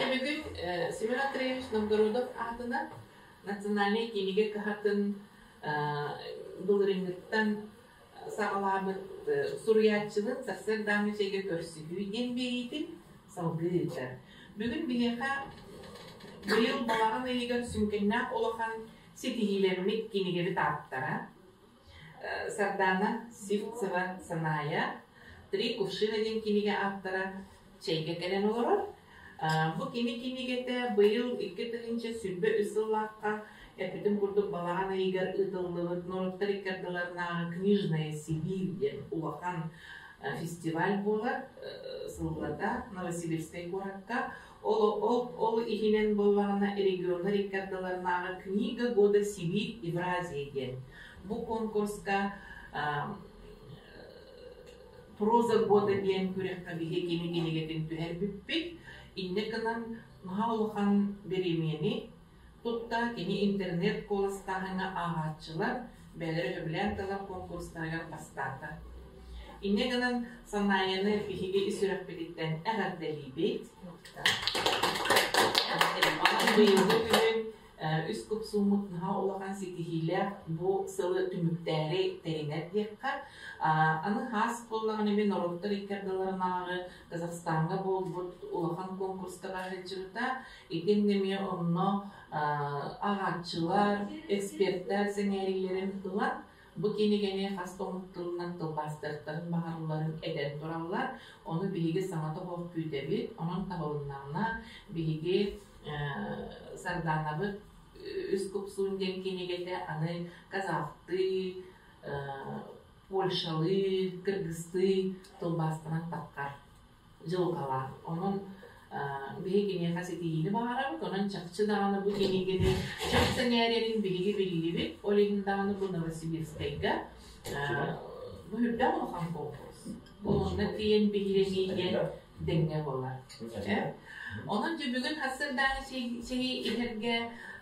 Бүгүн Семен Андреевич Новгородов аатынан национальнай кинигэ кыһатын былырыыҥҥыттан саҕалаабыт суруйааччылыын сарсыардааҥҥы чэйгэ көрсүһүү диэн биэриитин салгыы ыытар. Бүгүн биһиэхэ быйыл балаҕан ыйыгар сүҥкэннээх улахан ситиһиилэммит кинигэбит ааптара Сардаана Сивцева-Санаайа «Три кувшина» диэн кинигэ ааптара чэйгэ кэлэн олорор. Бу кини кинигэтэ быйыл 2023 сыллаахха эппитим курдук балаҕан ыйыгар ыытыллыбыт норуоттар икки ардыларынааҕы «Книжная Сибирь» диэн улахан фестиваль буолар сыллата Новосибирскай куоракка. Ол, ол, ол иһинэн буоллаҕына регионнар икки ардыларынааҕы «Книга года Сибирь Евразия» диэн бу конкурска «Проза года» диэн күрэххэ биһиги кини кинигэтин түһэрбиппит. Инньэ гынан наһаа улахан бириэмийэни тутта кини интернет куоластааһыҥҥа ааҕааччылар бэйэлэрэ сөбүлээн талар конкурстарыгар бастаата. Инньэ гынан Санаайаны биһиги ис сүрэхпититтэн эҕэрдэлиибит. Онон быйылгы күһүн үс купсууммут наһаа улахан ситиһиилээх бу сылы түмүктээри тэринэр диэххэ. Аны хаас буоллаҕына эмиэ норуоттар икки ардыларынааҕы Казахстаҥҥа буолбут улахан конкурска баһыыччыбыта. Итиннэ эмиэ онно ааҕааччылар, экспертэр сэҥээриилэрин ылан бу кинигэни хас да омук тылынан тылбаастыахтарын баҕаралларын этэн тураллар. Ону биһиги саҥа тоһоҕо күүтэбит. Онон табылыннаҕына биһиги Сардаанабыт Үс купсуун диэн кинигэтэ аны казахтыы, польшалыы, кыргызтыы тылбаастанан таххар дьылҕалаах. Онон биһиги киниэхэ ситиһиини баҕарабыт. Онон чахчы даҕаны бу кинигэни чах сэҥээрэрин биһиги биллибит. Ол иһин даҕаны бу Новосибирскайга бу үрдээх улахан конкурс. Бу онно тиийэн биһирэнии диэн дэҥҥэ буолар. Онон дьэ бүгүн сарсыардааҥы чэйи иһэргэ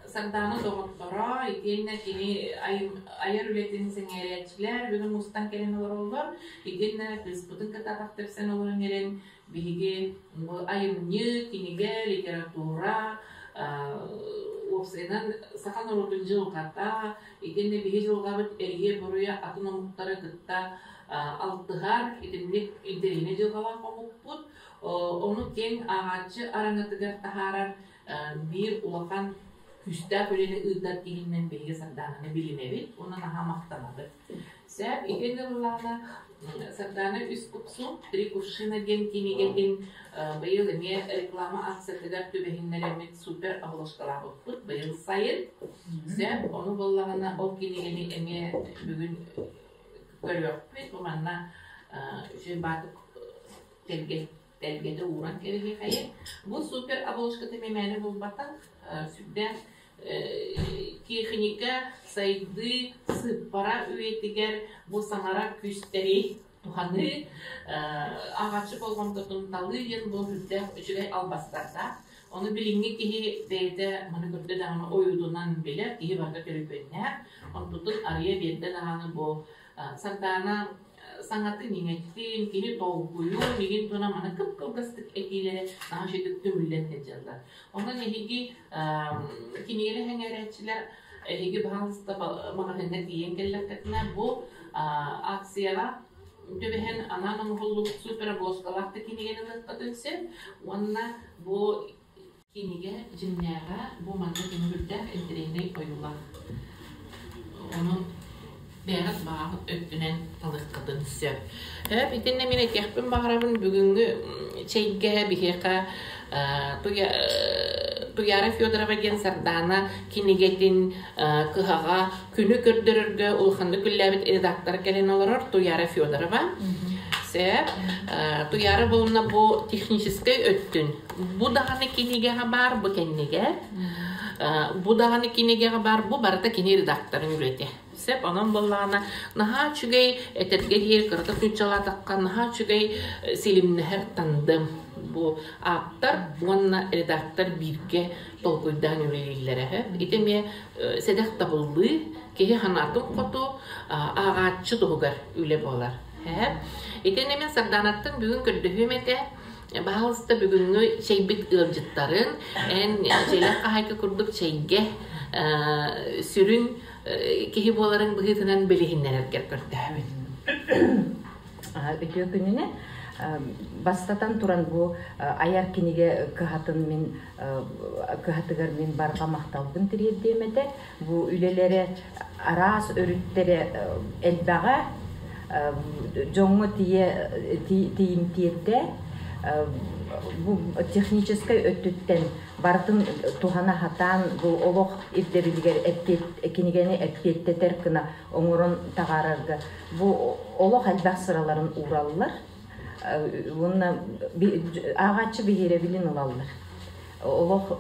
Сардаана доҕотторо итиэннэ кини айар үлэтин сэҥээрээччилэр бүгүн мустан кэлэн олороллор. Итиэннэ кыыспытын кытта атах тэпсэн олорон эрэн биһиги бу айымньы, кинигэ, литература, уопсайынан саха норуотун дьылҕата, итиэннэ биһи дьылҕабыт эрийэ-буруйа атын омуктары кытта алтыһар, итинник интэриэһинэй дьылҕалаах омукпут. Ону киэҥ ааҕааччы араҥатыгар таһаарар биир улахан күүстээх үлэни ыытар киһинэн биһиги Сардаананы билинэбит уонна наһаа махтанабыт. Сөп, итиннэ ыллаҕына Сардаана үс купсу, три кувшина диэн кинигэтин быйыл эмиэ реклама акциятыгар түбэһиннэрэммит супер обложкалаабыппыт быйыл сайын. Сөп, ону буоллаҕына ол кинигэни эмиэ бүгүн көрүөхпүт. Бу манна үчүгэй баатык тэлгэ тэлгэтэ ууран кэбиһиэхэйин. Бу супер обложката мэмээнэ булбатах сүрдээх техника сайдыы сыыппара үйэтигэр бу саҥарар күүстэри туһаныы ааҕааччы болҕомтотун талыы диэн бу сүрдээх үчүгэй албастардаах. Ону билиҥҥи киһи бэйэтэ маны көрдө даҕаны ойуутунан билэр, киһи барыта төлөпүөннээх. Онтутун арыйа биэрдэ даҕаны бу Сардаана саҥатын-иҥэтин, кини толкуйун, мигин туна маны кып-кылгастык этиилэрэ наһаа үчүгдүк түмүллэн сылдьаллар. Онон эһиги кинигэни сэҥээрээччилэр эһиги баһаалыста маҕаһыыҥҥа тиийэн кэллэххитинэ бу акцияҕа түбэһэн анаан оҥоһуллубут супер обложкалаах да кинигэни ылыаххытын сөп уонна бу Кинигэ дьиҥнээҕэ бу манна көҥүллээх интэриэһинэй ойуулаах. Онон бэйэҕит баҕаҕыт өттүнэн талыаххытын сөп. Итиннэ мин этиэхпин баҕарабын бүгүҥҥү чэйгэ биһиэхэ Туяра Федорова диэн Сардаана кинигэтин кыһаҕа күнү көрдөрөргө улаханнык үллээбит редактор кэлэн олорор Туяра Федорова. Сөп. Туяра буолна бу техническэй өттүн Бу даҕаны кинигэҕэ баар, бу кэннигэр. Бу даҕаны кинигэҕэ баар, бу барыта кини редакторын үлэтэ. Сөп, онон буоллаҕына наһаа үчүгэй, этэргэ диэри кыратык нууччалаатахха наһаа үчүгэй силимнэһэр тандем. Бу ааптар уонна редактор бииргэ толкуйдаан үлэлииллэрэ. Ити эмиэ сэдэх табыллыы, киһи санаатын хоту ааҕааччы туһугар үлэ буолар. Итиннэ мин Сардаанаттан бүгүн көрдөһүөм этэ. Баһаалыста бүгүҥҥү чэйбит ыалдьыттарын эн чэйлээх хаһаайка курдук чэйгэ сүрүн киһи буоларыҥ быһыытынан билиһиннэрэргэр көрдөһөбүн. Үтүө күнүнэн. Бастатан туран бу айар кинигэ кыһатын мин кыһатыгар мин барҕа махталбын тириэрдиэм этэ. Бу үлэлэрэ араас өрүттэрэ элбэҕэ, дьоҥҥо тиийэ тиийимтиэтэ. Бу техническэй өттүттэн барытын туһана сатаан бу олох ирдэбилигэр эппиэт кинигэни эппиэттэтэр гына оҥорон таҕаарарга бу олох элбэх сыраларын уураллар уонна ааҕааччы биһирэбилин ылаллар. Олох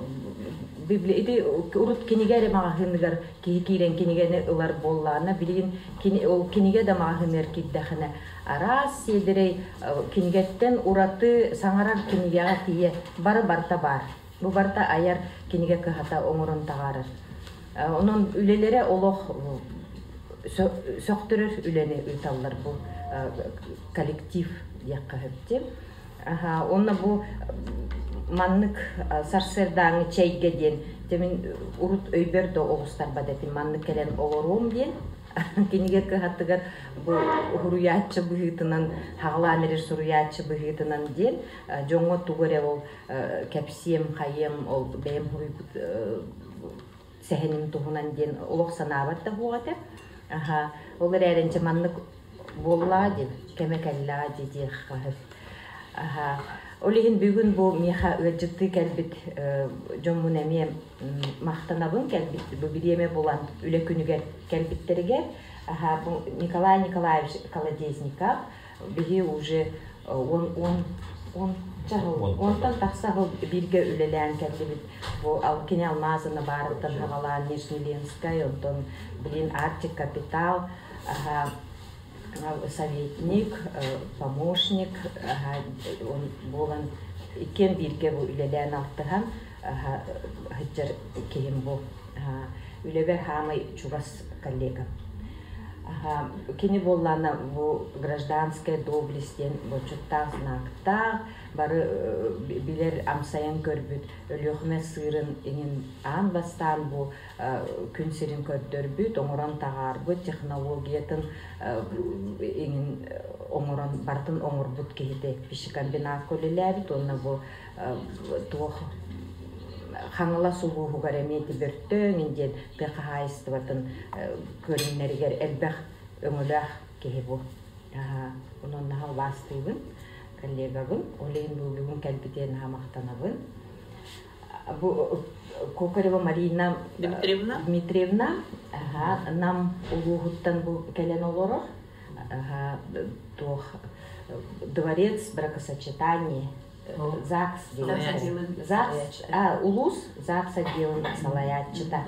ити урут кинигэ эрэ маҕаһыыныгар киһи киирэн кинигэни ылар буоллаҕына, билигин ол кинигэ да маҕаһыыныгар киирдэххинэ араас сиэдэрэй кинигэттэн ураты саҥарар кинигэҕэ тиийэ бары барыта баар. Бу барыта айар кинигэ кыһата оҥорон таҕаарар. Онон үлэлэрэ олох сөхтөрөр үлэни ыыталлар бу коллектив диэххэ сөп. Уонна бу маннык сарсыардааҥҥы чэйгэ диэн дьэ мин урут өйбөр да оҕустарбат этим маннык кэлэн олоруом диэн кинигэ кыһатыгар бу уһуруйааччы быһыытынан хаҕылаан эрэр суруйааччы быһыытынан диэн дьоҥҥо тугу эрэ ол кэпсиэм хайыам ол бэйэм суруйбут сэһэним туһунан диэн олох санаабат да буоҕа этэ. Аха, ол эрээрин дьэ маннык буоллаа диэн, кэмэ кэллэҕэ дии диэххэ сөп. Аха, ол иһин бүгүн бу миэхэ ыалдьыттыы кэлбит дьоммун эмиэ махтанабын кэлбит бу бириэмэ булан үлэ күнүгэр кэлбиттэригэр. Аха, бу Николай Николаевич Колодезников биһи уже 10 онтон тахса сыл бииргэ үлэлээн кэллибит. Бу кини Алмазына баарыттан хаҕалаан Нижнеленскай, онтон билин Арктик Капитал, советник, помощник буолан иккиэн бииргэ бу үлэлээн алтыһан сылдьар киһим бу. Үлэбэр хаамай чугас коллегам. Кини буоллаана бу гражданская доблесть диэн бочуттаах знактаах, бары билэр амсайан көрбүт Өлүөхүмэ сыырын иҥин аан бастаан бу күн сирин көрдөрбүт, оҥорон таҕаарбыт технологиятын иҥин оҥорон барытын оҥорбут киһити пищекомбинатка үлэлээбит уонна бу туох Хаҥалас улууһугар эмиэ Тибөртөөн диэн тыа хаһаайыстыбатын көрүҥнэригэр элбэх өҥөлөөх киһи бу. Онон наһаа убаастыыбын коллегабын. Ол иһин бу бүгүн кэлбитигэр наһаа махтанабын. Бу Кокарева Марина Дмитриевна Дмитриевна Нам улууһуттан бу кэлэн олорор. Туох дворец бракосочетания ЗАГС диэн ЗАГС улуус ЗАГС отделын салайааччыта.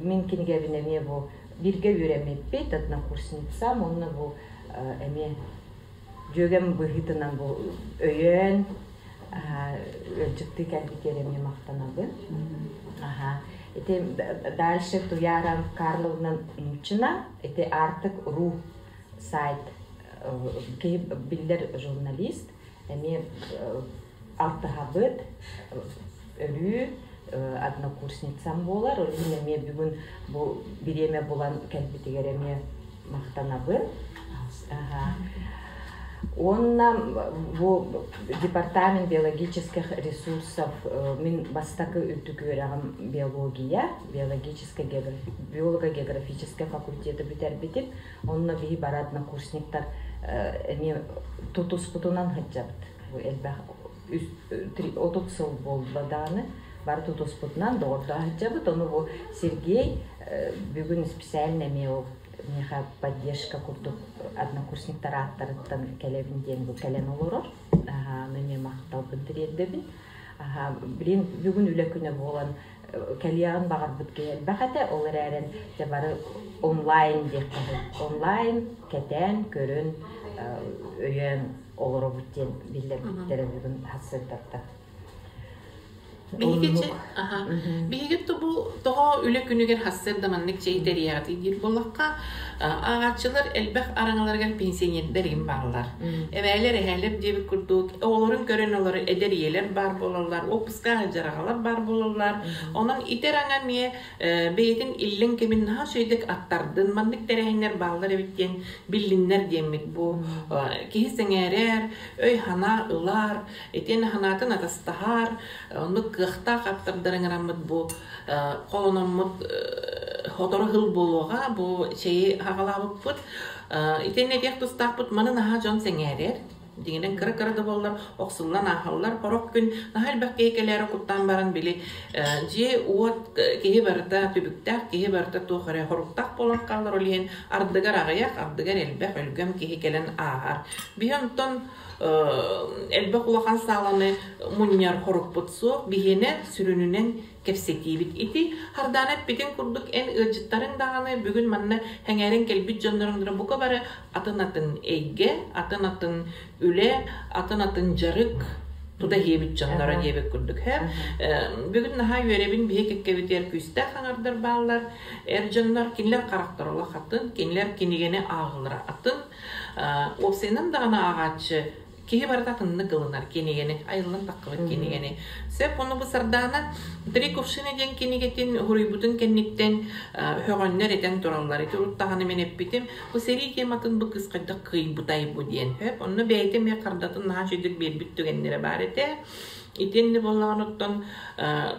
Мин кинигэбин эмиэ бу бииргэ үөрэммиппит, однокурсницам, уонна бу эмиэ дьүөгэм быһыытынан бу өйөөн ыалдьыттыы кэлбитигэр эмиэ махтанабын. Ити дальше Туяра Карловна Нучина, ити Артык Ру сайт киһи биллэр журналист, эмиэ алтыһабыт, өрүү однокурсницам буолар. Ол иһин эмиэ бүгүн бу бириэмэ булан кэлбитигэр эмиэ махтанабын. Уонна бу департамент биологических ресурсов мин бастакы үрдүк үөрэҕим биология, биологическай биолого-географическай факультеты бүтэрбитим. Онно биһи бары однокурсниктар эмиэ тутуспутунан сылдьабыт. Бу элбэх 30 сыл буолла даҕаны бары тутуспутунан доҕордоох сылдьабыт. Ону бу Сергей бүгүн специально эмиэ ол миэхэ поддержка курдук однокурсниктар ааттарыттан кэлэбин диэн бу кэлэн олорор. Ону эмиэ махталбын тириэрдэбин. Билин бүгүн үлэ күнэ буолан кэлиэҕин баҕарбыт киһи элбэх этэ, ол эрээрэн дьэ бары онлайн диэххэ сөп. Онлайн кэтээн, көрөн, өйөөн олоробут диэн биллэрбиттэрэ бүгүн сарсыардаттан. Биһиги аха. Биһиги бу тоҕо үлэ күнүгэр хассыарда маннык чэй тэрийэҕитий диир буоллахха, Ааҕааччылар элбэх араҥаларыгар пенсионердар игин бааллар. Эбээлэр, эһээлэр диэбит курдук, оҕолорун көрөн олорор эдэр ийэлэр баар буолаллар, уоппуска дьараҕалар баар буолаллар. Онон ити араҥа эмиэ бэйэтин иллэҥ кэмин наһаа үчүгэйдик аттардын, маннык тэрээһиннэр бааллар эбит диэн биллиннэр диэммит бу киһи сэҥээрэр, өй-санаа ылар, итиэннэ санаатын атастаһар, оннук кыахтаах ааптардары ыҥыраммыт бу холономмут сотору сыл буолуоҕа бу чэйи аҕалаабыппыт. Итиэннэ этиэх тустаахпыт маны наһаа дьон сэҥээрэр. Дьиҥинэн кыра-кыра да буоллар охсуллан ааһаллар. Сорох күн наһаа элбэх киһи кэлээри куттаан баран били дьиэ-уот киһи барыта түбүктээх, киһи барыта туох эрэ хоруктаах буолан хаалар. Ол иһин ардыгар аҕыйах, ардыгар элбэх өлгөм киһи кэлэн ааһар. Биһи онтон элбэх улахан сааланы мунньар хорукпут суох. Биһиэнэ сүрүнүнэн кэпсэтиибит. Ити Хардаана эппитин курдук эн ыалдьыттарыҥ даҕаны бүгүн манна сэҥээрэн кэлбит дьонноруҥ бука бары атын-атын эйгэ, атын-атын үлэ, атын-атын дьарык тута иһиэбит дьонноро диэбит курдук. Бүгүн наһаа үөрэбин биһи кэккэбитигэр күүстээх аҥардар бааллар. Эр дьоннор кинилэр харахтара олох атын, кинилэр кинигэни ааҕылара атын. Уопсайынан даҕаны ааҕааччы киһи барыта атыннык ылынар кинигэни, айыллан таххыбыт кинигэни. Сөп, ону бу Сардаана «Три кувшина» диэн кинигэтин суруйбутун кэнниттэн һөҕөннөр этэн тураллар. Ити урут даҕаны мин эппитим, бу сэрии тематын бу кыыс хайдах кыайбытай бу диэн. Сөп, онно бэйэтэ эмиэ хардатын наһаа үчүгэйдик биэрбит түгэннэрэ баар этэ. Итиэннэ буоллаҕына оттон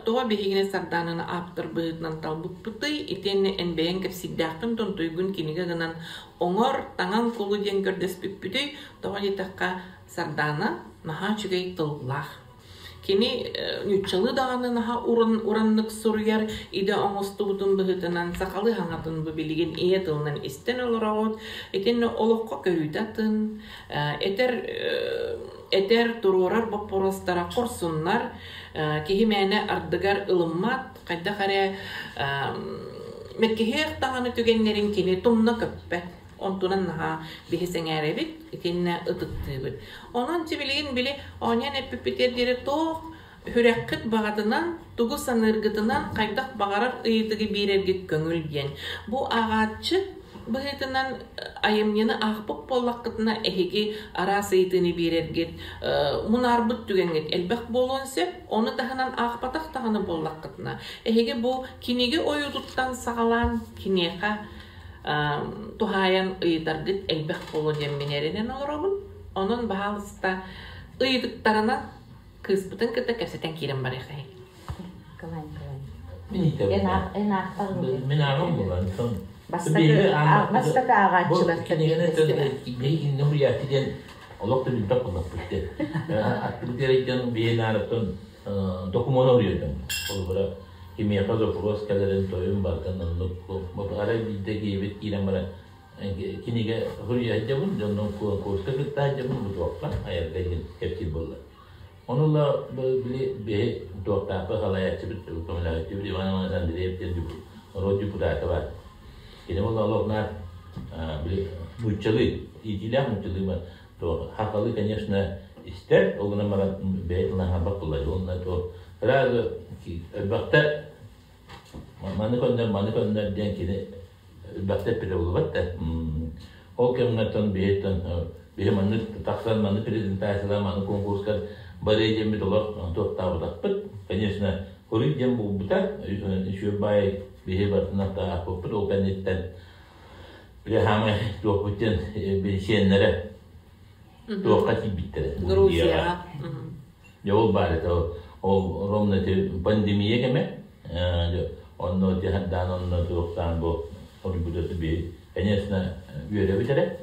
тоҕо биһигини Сардаананы ааптар быһыытынан талбыппытый, итиэннэ эн бэйэҥ кэпсиирдээххин тонтуйгун кинигэ гынан оҥор, таҥан кулу диэн көрдөспүппүтүй, тоҕо диэтэххэ Сардаана наһаа үчүгэй тыллаах. Кини нууччалыы даҕаны наһаа уран ураннык суруйар идэ оҥостубутун быһыытынан сахалыы хаҥатын бу билигин ийэ тылынан истэн олороҕут. Итиннэ олоххо көрүүтэ атын, этэр этэр, туруорар боппуруостара хорсуннар, киһи мээнэ ардыгар ылыммат, хайдах эрэ мэккиһиэх даҕаны түгэннэрин кини тумна көппөт. Онтунан наһаа биһи сэҥээрэбит, итиннэ ытыктыыбыт. Онон билигин били оонньоон эппиппитигэр диэри туох сүрэххит баҕатынан, тугу саныыргытынан хайдах баҕарар ыйытыгы биэрэргит көҥүл диэн. Бу ааҕааччы быһыытынан айымньыны аахпыт буоллаххытына эһиги араас ыйытыыны биэрэргит, мунаарбыт түгэҥҥит элбэх буолуон сөп. Ону таһынан аахпатах даҕаны буоллаххытына, эһиги бу кинигэ ойуутуттан саҕалаан киниэхэ туһаайан ыйытаргыт элбэх буолуо диэн мин эрэнэн олоробун. Онон, баһаалыста, ыйытыктарынан кыыспытын кытта кэпсэтэн киирэн барыахай. Николай Николаевич. Мин итэбин. Эн аахтаҕыҥ. Мин ааҕым булан. Бастакы ааҕааччылар. Кинигэни биһи кинигэ суруйааччы диэн олох да билбэт буоллахпыт диэн. Аттыбыт эрэй биһи наарыттан докумуону суруйар Холобура, кимиэхэ запрос кэлэрин тойун барытын оннук арай биирдэ киһибит киирэн баран кинигэ суруйа сылдьабын, дьоннор куонкуруска кытта сылдьабын, бу туохха айарга диэн кэпсиир буолла. Ону ыла били биһи туохтаахпыт салайааччыбыт көмөлөһөөччүбүт Иван Иванович Андреев диэн норуот депутата баар. Кини буолла олох наар били нууччалыы, иитиилээх нууччалыы то хахалы, конечно, истэр, ол гынан баран бэйэ тылынан хаалбат буолла. Уонна то сразу элбэхтэ маны көннөр, маны көннөр диэн кини элбэхтэ эппитэ буолбат да. Ол кэмҥэ биһиттэн биһи маннык тахсан маннык презентациялар, маннык конкурска барыа диэммит олох туохтаабатахпыт. Конечно, хоруй диэн буолбута, үчүгэй баай биһи барытын аахпыппыт ол кэнниттэн били хаамай туохпут диэн били сиэннэрэ туохха тиийбиттэрэ. Грузияҕа. Дьэ ол баар этэ ол ровно ити пандемия кэмэ онно тиһэрдээн онно туохтаан бу хоруйбут би конечно үөрэбит эрэ.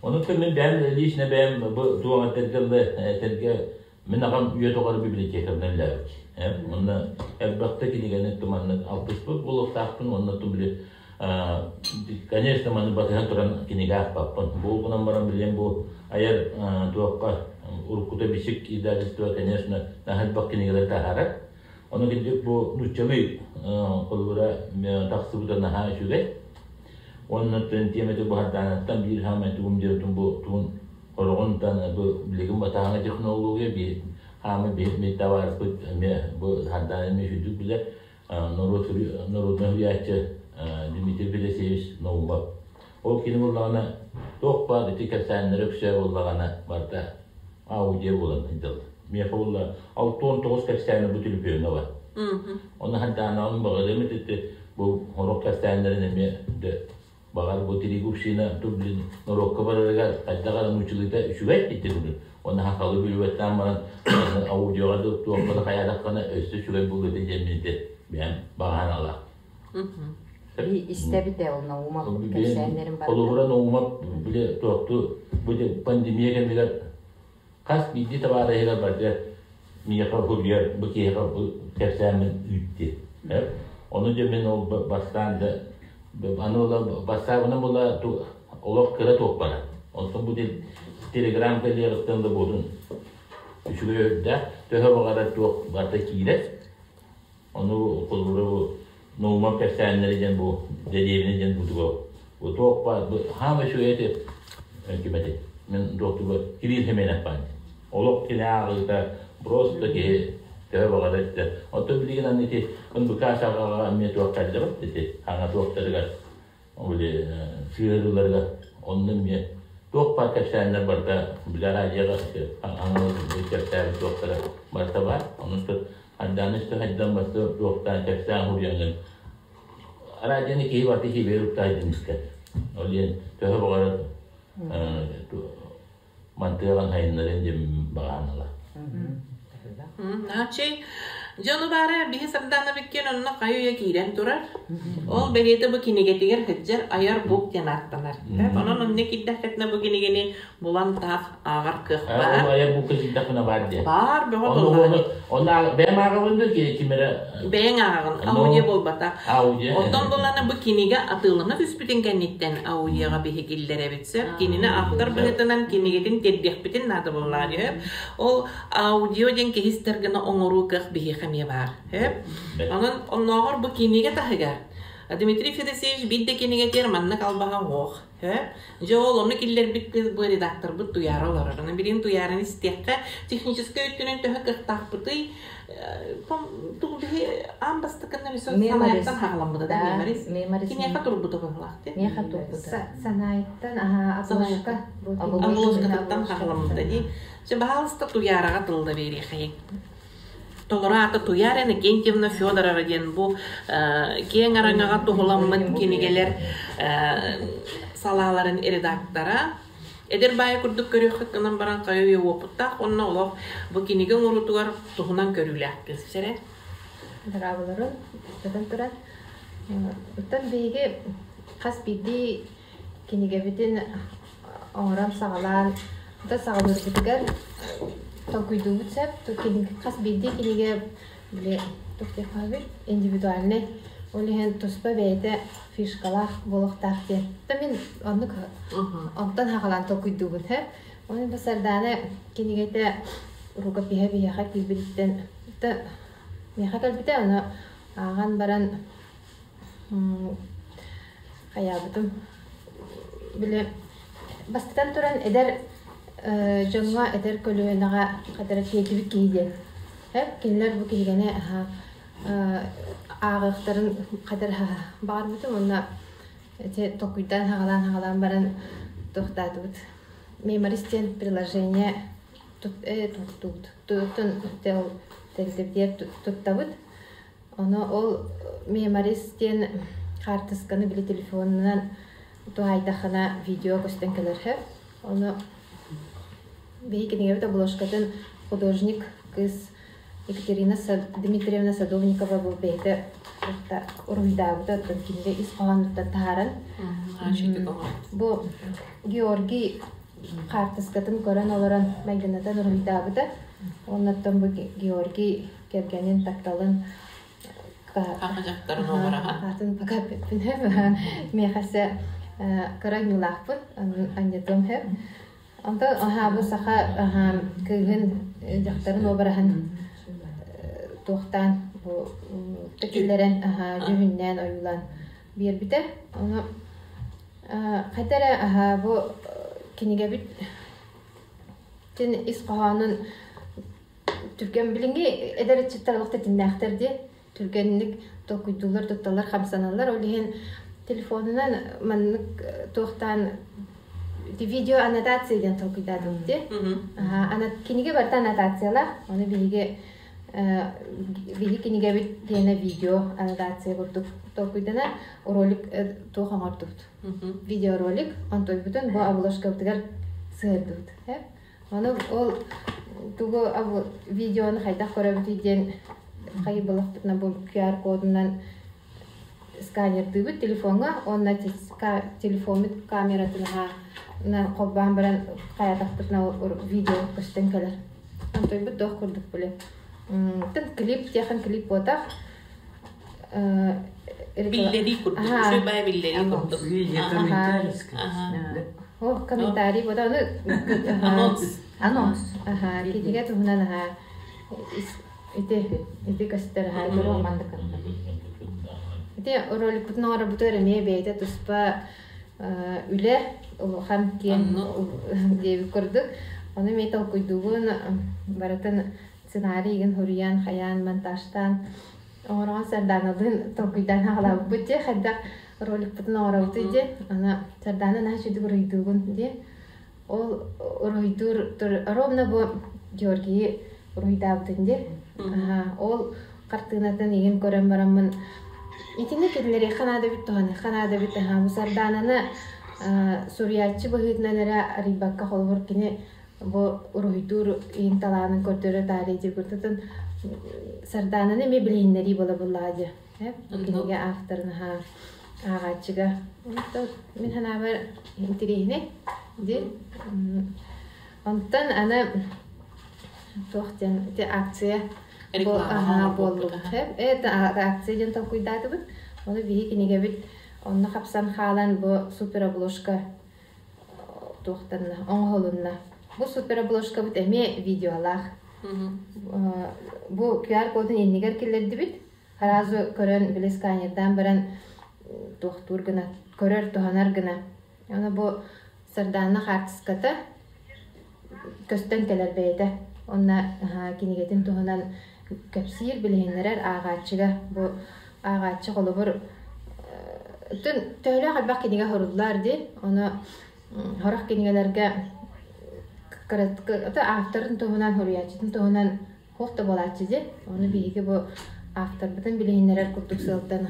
Онон мин бэйэм лично бэйэм бу туох этэргэ мин аҕам үйэ тухары библиотекарынан үлэлээбит. Онно элбэхтэ кинигэни туманнык алтыспыт буолуохтаахпын уонна били конечно маны батыһан туран кинигэ аахпаппын. Бу гынан баран билиэн бу айар туохха уруккута Бичик издательство конечно наһаа элбэх кинигэлэр таһаарар. Ону кырдьык бу нууччалыы холобура тахсыбыта наһаа үчүгэй. Уонна тиэмэтэ бу Хардааныттан биир хаамай тугум диэбитим бу тугун хороҕун бу билигин батааҥа технология биир хаамай биир табаарыспыт эмиэ бу Хардаана эмиэ үчүгдүк билэр норуот народнай суруйааччы Дмитрий Федосеевич Наумов. Ол кини буоллаҕына туох баар ити кэпсээннэри өксөө буоллаҕына барыта аудио буолан сылдьаллар. Миэхэ буолла 69 кэпсээни бу түлүпүөҥҥэ бар. Оны хандаанабын баҕарыам ити бу сорох кэпсээннэрин эмиэ баҕар бу Тригубщина блин норуокка барарыгар хайдах эрэ нууччалыыта үчүгэй ити курдук. Уонна хахалы бүлүбэттаан баран аудиоҕа да туохха да хайаатаххына өссө үчүгэй буолуо этэ диэммин ити бэйэм баҕаһан ала. Истэбит ол Наумов кэпсээннэрин барытын. Холобура Наумов били туохту бу пандемия кэмигэр хас биирдии табаарыһыгар барда миэхэ суруйар бу киһиэхэ бу кэпсээммин ыытты. Ону дьэ мин ол бастаан да аны ола бастаабынан була олох кыра туох бара. Онтон бу телеграм кэлиэҕиттэн да буолун үчүгэй өрдөөх төһө баҕарар туох барыта киирэр. Ону холобура бу Наумов кэпсээннэри диэн бу дэриэбинэ диэн бутуга бу туох баар бу хаама үчүгэй этэ ким этэй мин туохтуга Кирилл Семенов баар олох кини ааҕыыта просто киһи төһө баҕарар этэ оттон билигин аны ити НБК саҕаҕа эмиэ туох кэллэбит ити хаҥа туохтарыгар били сыһыарыыларыгар онно эмиэ туох баар кэпсээннэр барыта били радиоҕа аҥал кэпсээбит туохтара барыта баар онон Айдааны истэ хайдан баста туохтаан кэпсээн хуруйаҥҥын радионы киһи барыта киһи уктаайдын истэр. Ол диэн төһө баҕарар мантыаҕын хайыннарын диэн баҕаанала. Начи дьону баара биһи Сардаана Биккен онно хайы үйэ киирэн турар. Ол бэлиэтэ бу кинигэтигэр сылдьар айар бук диэн ааттанар. Онон онно киирдэххитинэ бу кинигэни булан таах ааҕар кыах баар. Ол айар букка киирдэхпинэ баар диye. Баар бөҕө буоллаҕа. Оны бэйэм ааҕабын да ким эрэ Бэйэҥ ааҕаҕын, аудио буолбата. Аудио. Оттон булана бу кинигэ атыылана түспүтүн кэнниттэн аудиоҕа биһи киллэрэбит сөп. Кинини автор быһыытынан кинигэтин тиэрдиэхпитин наада буоллаҕа сөп. Ол аудио диэн киһи истэр гына оҥоруу кыах биһиэхэ эмиэ баар. Сөп. Онон оннооҕор бу кинигэ таһыгар Дмитрий Федосеевич биир да кинигэтигэр маннык албаһа суох. Дьэ ол ону киллэрбит кыыс бу редакторбыт Туйаара олорор. Аны билигин Туйаараны истиэххэ, техническэй өттүнэн төһө кыахтаахпытый, тугу биһи аан бастакыннан өссө Санаайыттан хаҕаламмыта да Меморис. Киниэхэ турбута быһылаах дии. Миэхэ турбута. Санаайыттан аха обложка. Обложкатыттан хаҕаламмыта дии. Дьэ баһаалыста Туйаараҕа тылла биэриэхэйиҥ. Толору аата Туйаара Иннокентьевна Федорова диэн бу киэҥ араҥаҕа туһуламмыт кинигэлэр салааларын редактора. Эдэр баайы курдук көрүөххүт гынан баран хайа үйэ уопуттаах уонна олох бу кинигэ оҥоруутугар туһунан көрүүлээх кыыс сэрэ. Дорооболорун, ыстатан туран. Оттон биһиги хас биирдии кинигэбитин оҥорон саҕалаан да саҕалыырбытыгар толкуйдуубут сөп. Хас биирдии кинигэ били туох диэххэ индивидуальный ол иһин туспа бэйэтэ фишкалаах буолуохтаах диэн. Да мин оннук онтон хаҕалаан толкуйдуубун һэ. Оны бу Сардаана кинигэтэ рукопиһа биһиэхэ киирбититтэн да миэхэ кэлбитэ ону ааҕан баран хайаабытым били бастатан туран эдэр дьоҥҥо эдэр көлүөнэҕэ хадара тиэрдибит киһи диэн кинилэр бу кинигэни ааҕыахтарын хадара баҕарбытым уонна ити толкуйдаан хаҕалаан хаҕалаан баран туохтаатыбыт меморист диэн приложение туттубут тэрилтэбитигэр туттабыт. Ону ол меморис диэн хаартысканы били телефонунан туһаайдаххына видео көстөн кэлэр сөп. Ону биһи кинигэбит обложкатын художник кыыс Екатерина Дмитриевна Садовникова бу бэйэтэ уруһуйдаабыта оттон кинигэ ис хоһоонуттан таһааран бу Георгий хаартыскатын көрөн олорон майгынатан уруһуйдаабыта. Оннуттан бу Георгий кэргэнин тапталын Аха дьахтарын уобараһа. Атын пока эппиппин миэхэсэ кыра ньулаахпын анньытым хөп. Онтон аха бу саха кыыһын дьахтарын уобараһын туохтаан бу киллэрэн дьүһүннээн ойуулаан биэрбитэ. Ону хайда эрэ бу кинигэбит ис хоһоонун Түргэн билиҥҥи эдэр ыччаттар олох тэтимнээхтэр дии. Түргэнник толкуйдууллар, тутталлар, хамсаналлар. Ол иһин Телефонунан маннык туохтаан видео аннотация диэн толкуйдаатыбыт дии. Кинигэ барыта аннотациялаах. Ону биһиги биһи кинигэбит диэнэ видео аннотация курдук толкуйдана ролик туох оҥордубут. Видеоролик онтойбутун бу обложкабытыгар сыһыардыбыт. Ону ол тугу видеону хайдах көрөбүтүй диэн хайы булахпытына бу QR кодунан сканердыыбыт телефоҥҥа уонна телефоммут камератын аһаа холбоон баран хайатахпытына видео көстөн кэлэр. Онтойбут туох курдук били тын клип тиэхэн клип буотах Биллэрии курдук, үчүгэй баайа биллэрии курдук. Видео комментарий О, комментарий вот аны Анонс. Анонс. Аха, кинигэ туһунан аха ити ити көстөр аха Ити роликпутун оҥорбутугар эмиэ бэйэтэ туспа үлэ улахан киэҥ диэбит курдук. Ону эмиэ толкуйдуубун барытын сценарийгын суруйан, хайаан, монтажтаан оҥороҕун Сардааналыын толкуйдаан аҕалаабыппыт дии, хайдах роликпытын оҥоробутуй дии. Аны Сардаана наһаа үчүгэй уруһуйдуугун дии. Ол уруһуйдуур ровно бу Георгийы уруһуйдаабытын дии. Ол хартыынатын игин көрөн бараммын итини кинилэриэххэ наада эбит, туһаныахха наада эбит. Бу Сардаананы суруйааччы быһыытынан эрэ арыйбакка холобур кини бу уруһуйдуур иһин талаанын көрдөрө таарыйа дьигурдатын Сардаананы эмиэ билиһиннэрии буола буллаҕа дии. Бу кинигэ авторын аһаа ааҕааччыга. Онтон мин санаабар интэриэһинэй дии. Онтон аны туох диэн ити акция буоллубут. Это акция диэн толкуйдаатыбыт. Ону биһи кинигэбит онно хапсан хаалан бу суперобложка туохтанна, оҥоһулунна. Бу суперобложкабыт эмиэ видеолаах. Бу QR-кодун иннигэр киллэрдибит. Сразу көрөн, били сканердаан баран туохтуур гына, көрөр, туһанар гына. Аны бу Сардаана хаартыската көстөн кэлэр бэйэтэ. Онно кинигэтин туһунан кэпсиир, билиһиннэрэр ааҕааччыга. Бу ааҕааччы холобур төһөлөөх элбэх кинигэ суруллар дии. Ону сорох кинигэлэргэ авторын туһунан, суруйааччытын туһунан туох да буолааччы дии. Ону биһиги бу авторбытын билиһиннэрэр курдук сыалтан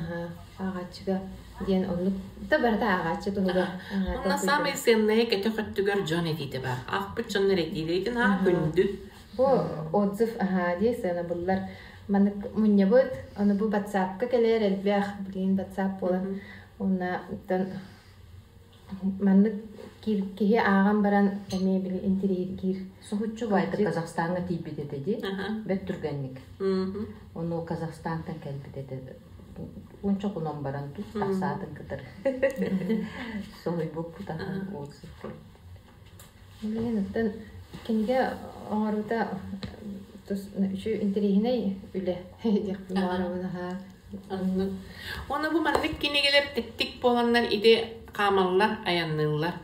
ааҕааччыга диэн оннук да барыта ааҕааччы туһугар. Онно саамай сыаннайа кэтэх өттүгэр дьон этиитэ баар. Аахпыт дьоннор этиилэрин аах күндү. Бу отзыв аһаа дии сыанабыллар. Маннык мунньабыт, ону бу батсаапка кэлэр элбэх, билигин батсаап буолан уонна маннык киһи ааҕан баран эмиэ били интириэһиргиир. Соһуччу баайда Казахстаҥҥа тиийбит этэ дии. Бэрт түргэнник. Ону Казахстантан кэлбит этэ. Уонча хонон баран тус тахсаатын кытары. Соһуйбуппут ахан отзыв кэлбит. Билигин оттон кинигэ оҥоруута тус үчү интэриэһинэй үлэ диэхпин баҕарабын аһаа. Оннук. Уонна бу маннык кинигэлэр тэттик буоланнар ити хаамаллар, айанныыллар.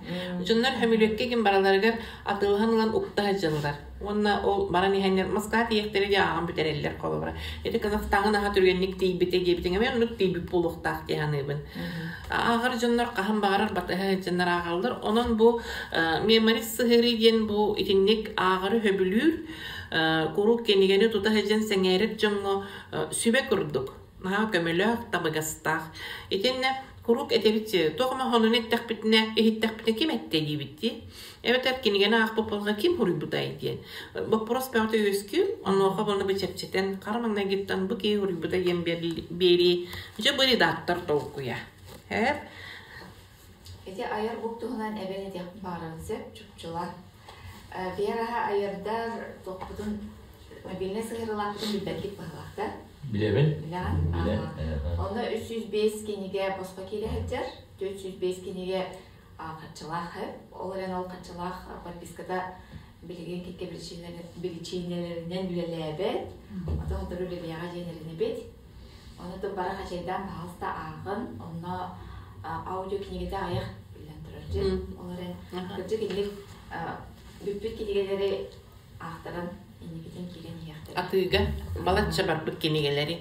Дьоннор хөмүлүөккэ ким бараларыгар атыылаһан ылан укта сылдьаллар. Уонна ол баран иһэннэр Москва тиийэхтэрэ дии ааҕан бүтэрэллэр холобура. Ити Казахстаҥҥа наһаа түргэнник тиийбитэ диэбитиҥ эмиэ оннук тиийбит буолуохтаах дии саныыбын. Ааҕар дьоннор хаһан баҕарар батыһа сылдьаннар ааҕаллар. Онон бу меморист сыһыарыы диэн бу итинник ааҕары сөбүлүүр, куруук кинигэни тута сылдьан сэҥээрэр дьоҥҥо сүбэ курдук, наһаа көмөлөөх, табыгастаах. Итиннэ куруук этэбит туох эмэ сонуну эттэхпитинэ, иһиттэхпитинэ ким эттэ диибит дии. Эбэтэр кинигэни аахпыт буолга ким суруйбутай диэн. Боппуруос бөҕөтө үөскүүр, онуоха буну бу чэпчэтэн, хара маҥнайгыттан бу киһи суруйбута диэн биэрии, дьэ бу редактор толкуйа. Эп. Ити айар бук туһунан эбэн этиэхпин баҕарабын сөп, чопчулар. Вера айардар туохпутун мобильнай сыһыарылаахпытын билбэккит быһыылаах да? Билэбин. Билэҕин? Онно 305 кинигэ босхо киирэ сылдьар. 405 кинигэ харчылаах Ол эрэн ол харчылаах подписката билигин кэккэ биричиинэлэринэн үлэлээбэт. Ото сотору үлэлиэҕэ диэн эрэнэбит. Ону то бары хачайдаан пожалуйста ааҕын. Онно аудио кинигэтэ аҕыйах биллэн турар дьэ. Ол эрэн кырдьык инник бүппүт кинигэлэри аахтаран инникитин киирэн иһиэхтэрэ. Атыыга балачча барбыт кинигэлэри.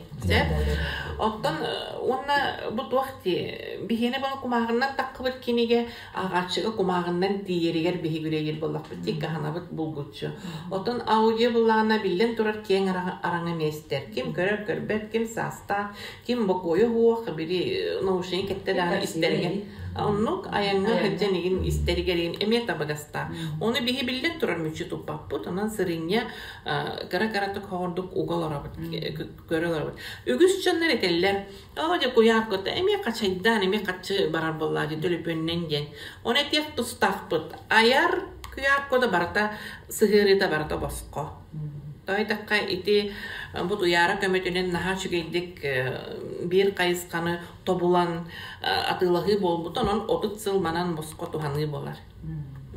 Оттон уонна бу туох дии биһиэнэ бу кумааҕыннан таххыбыт кинигэ ааҕааччыга кумааҕыннан тиийэригэр биһиги үлэлиир буоллахпыт дии кыһанабыт булгуччу. Оттон аудио буллаҕына биллэн турар киэҥ араҥа миэстэр. Ким көрөр көрбөт, ким саастаах, ким бокуойа суох, били наушник кэттэ даҕаны истэригэр. Оннук айаҥҥа сылдьан игин истэригэр игин эмиэ табыгастаах. Ону биһи биллэн турар мүччү туппаппыт. Онон сырынньа кыра-кыратык хоҕордук уга олоробут, көрө олоробут. Үгүс дьоннор этэллэр, оо дьэ куйаар кута эмиэ хачайдаан, эмиэ хаччы барар буоллаа дии төлөпүөнүнэн диэн. Ону этиэх тустаахпыт. Айар куйаар кода барыта сыһыарыыта барыта босхо. Тоойдоххо ити бу туйаара көмөтүнэн наһаа үчүгэйдик биир хайысханы тобулан атыылаһыы буолбута, онон 30 сыл манан босхо туһаныы буолар.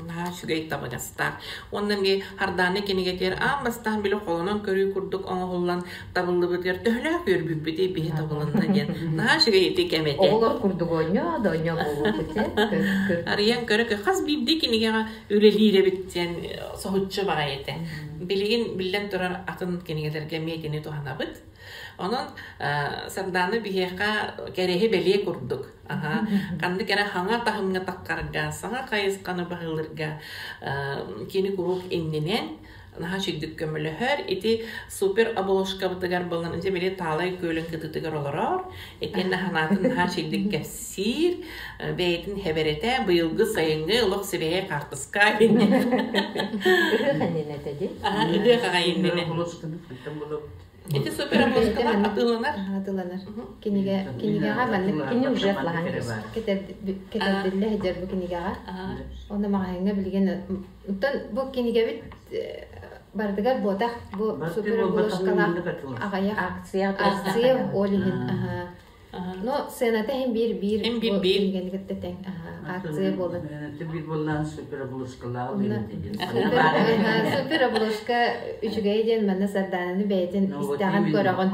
Наһаа үчүгэй табыгастаах. Уонна эмиэ Хардааны кинигэтигэр аан бастаан били холонон көрүү курдук оҥоһуллан табыллыбытыгар төһөлөөх үөрбүппүтүй биһи табылынна диэн. Наһаа үчүгэй ити кэм этэ. Оҕолор курдук оонньоо да оонньоо буолуохпут ээ. Арыйан көрө хас биирдии кинигэҕэ үлэлиир эбит диэн соһуччу баҕайы этэ. Билигин биллэн турар атын кинигэлэргэ эмиэ итини туһанабыт. Онон Сардаана биһиэхэ кэрэһи бэлиэ курдук. Ханнык эрэ хаҥа таһымҥа таххарга, саҥа хайысханы баһылыырга кини куруук иннинэн наһаа үчүгдүк көмөлөһөр. Ити супер обложкабытыгар буолан, дьэ били Таалай күөлүн кытыытыгар олорор. Итиэннэ санаатын наһаа үчүгдүк кэпсиир. Бэйэтин хэбэрэтэ быйылгы сайыҥҥы олох сибэһэй хаартыска Ыһыах иннинэ этэ дии. Ыһыах аҕай иннинэ. Ити супер обложкалар атыыланар. Атыыланар. Кинигэ кинигэҕэ маннык Кини уже атлаһан кэтэрдиллэ сылдьар бу кинигэҕэ. Онно маҕаһыыҥҥа билигин оттон бу кинигэбит барытыгар буотах бу супер обложкалаах аҕыйах акция акция ол иһин Но сыаната иһин биир биир Иһин биир биир. кинигэни кытта тэҥ акция буолан. Биир буоллаан супер обложкалаах Супер обложка үчүгэй диэн манна Сардаананы бэйэтин истэҕин көрөҕүн.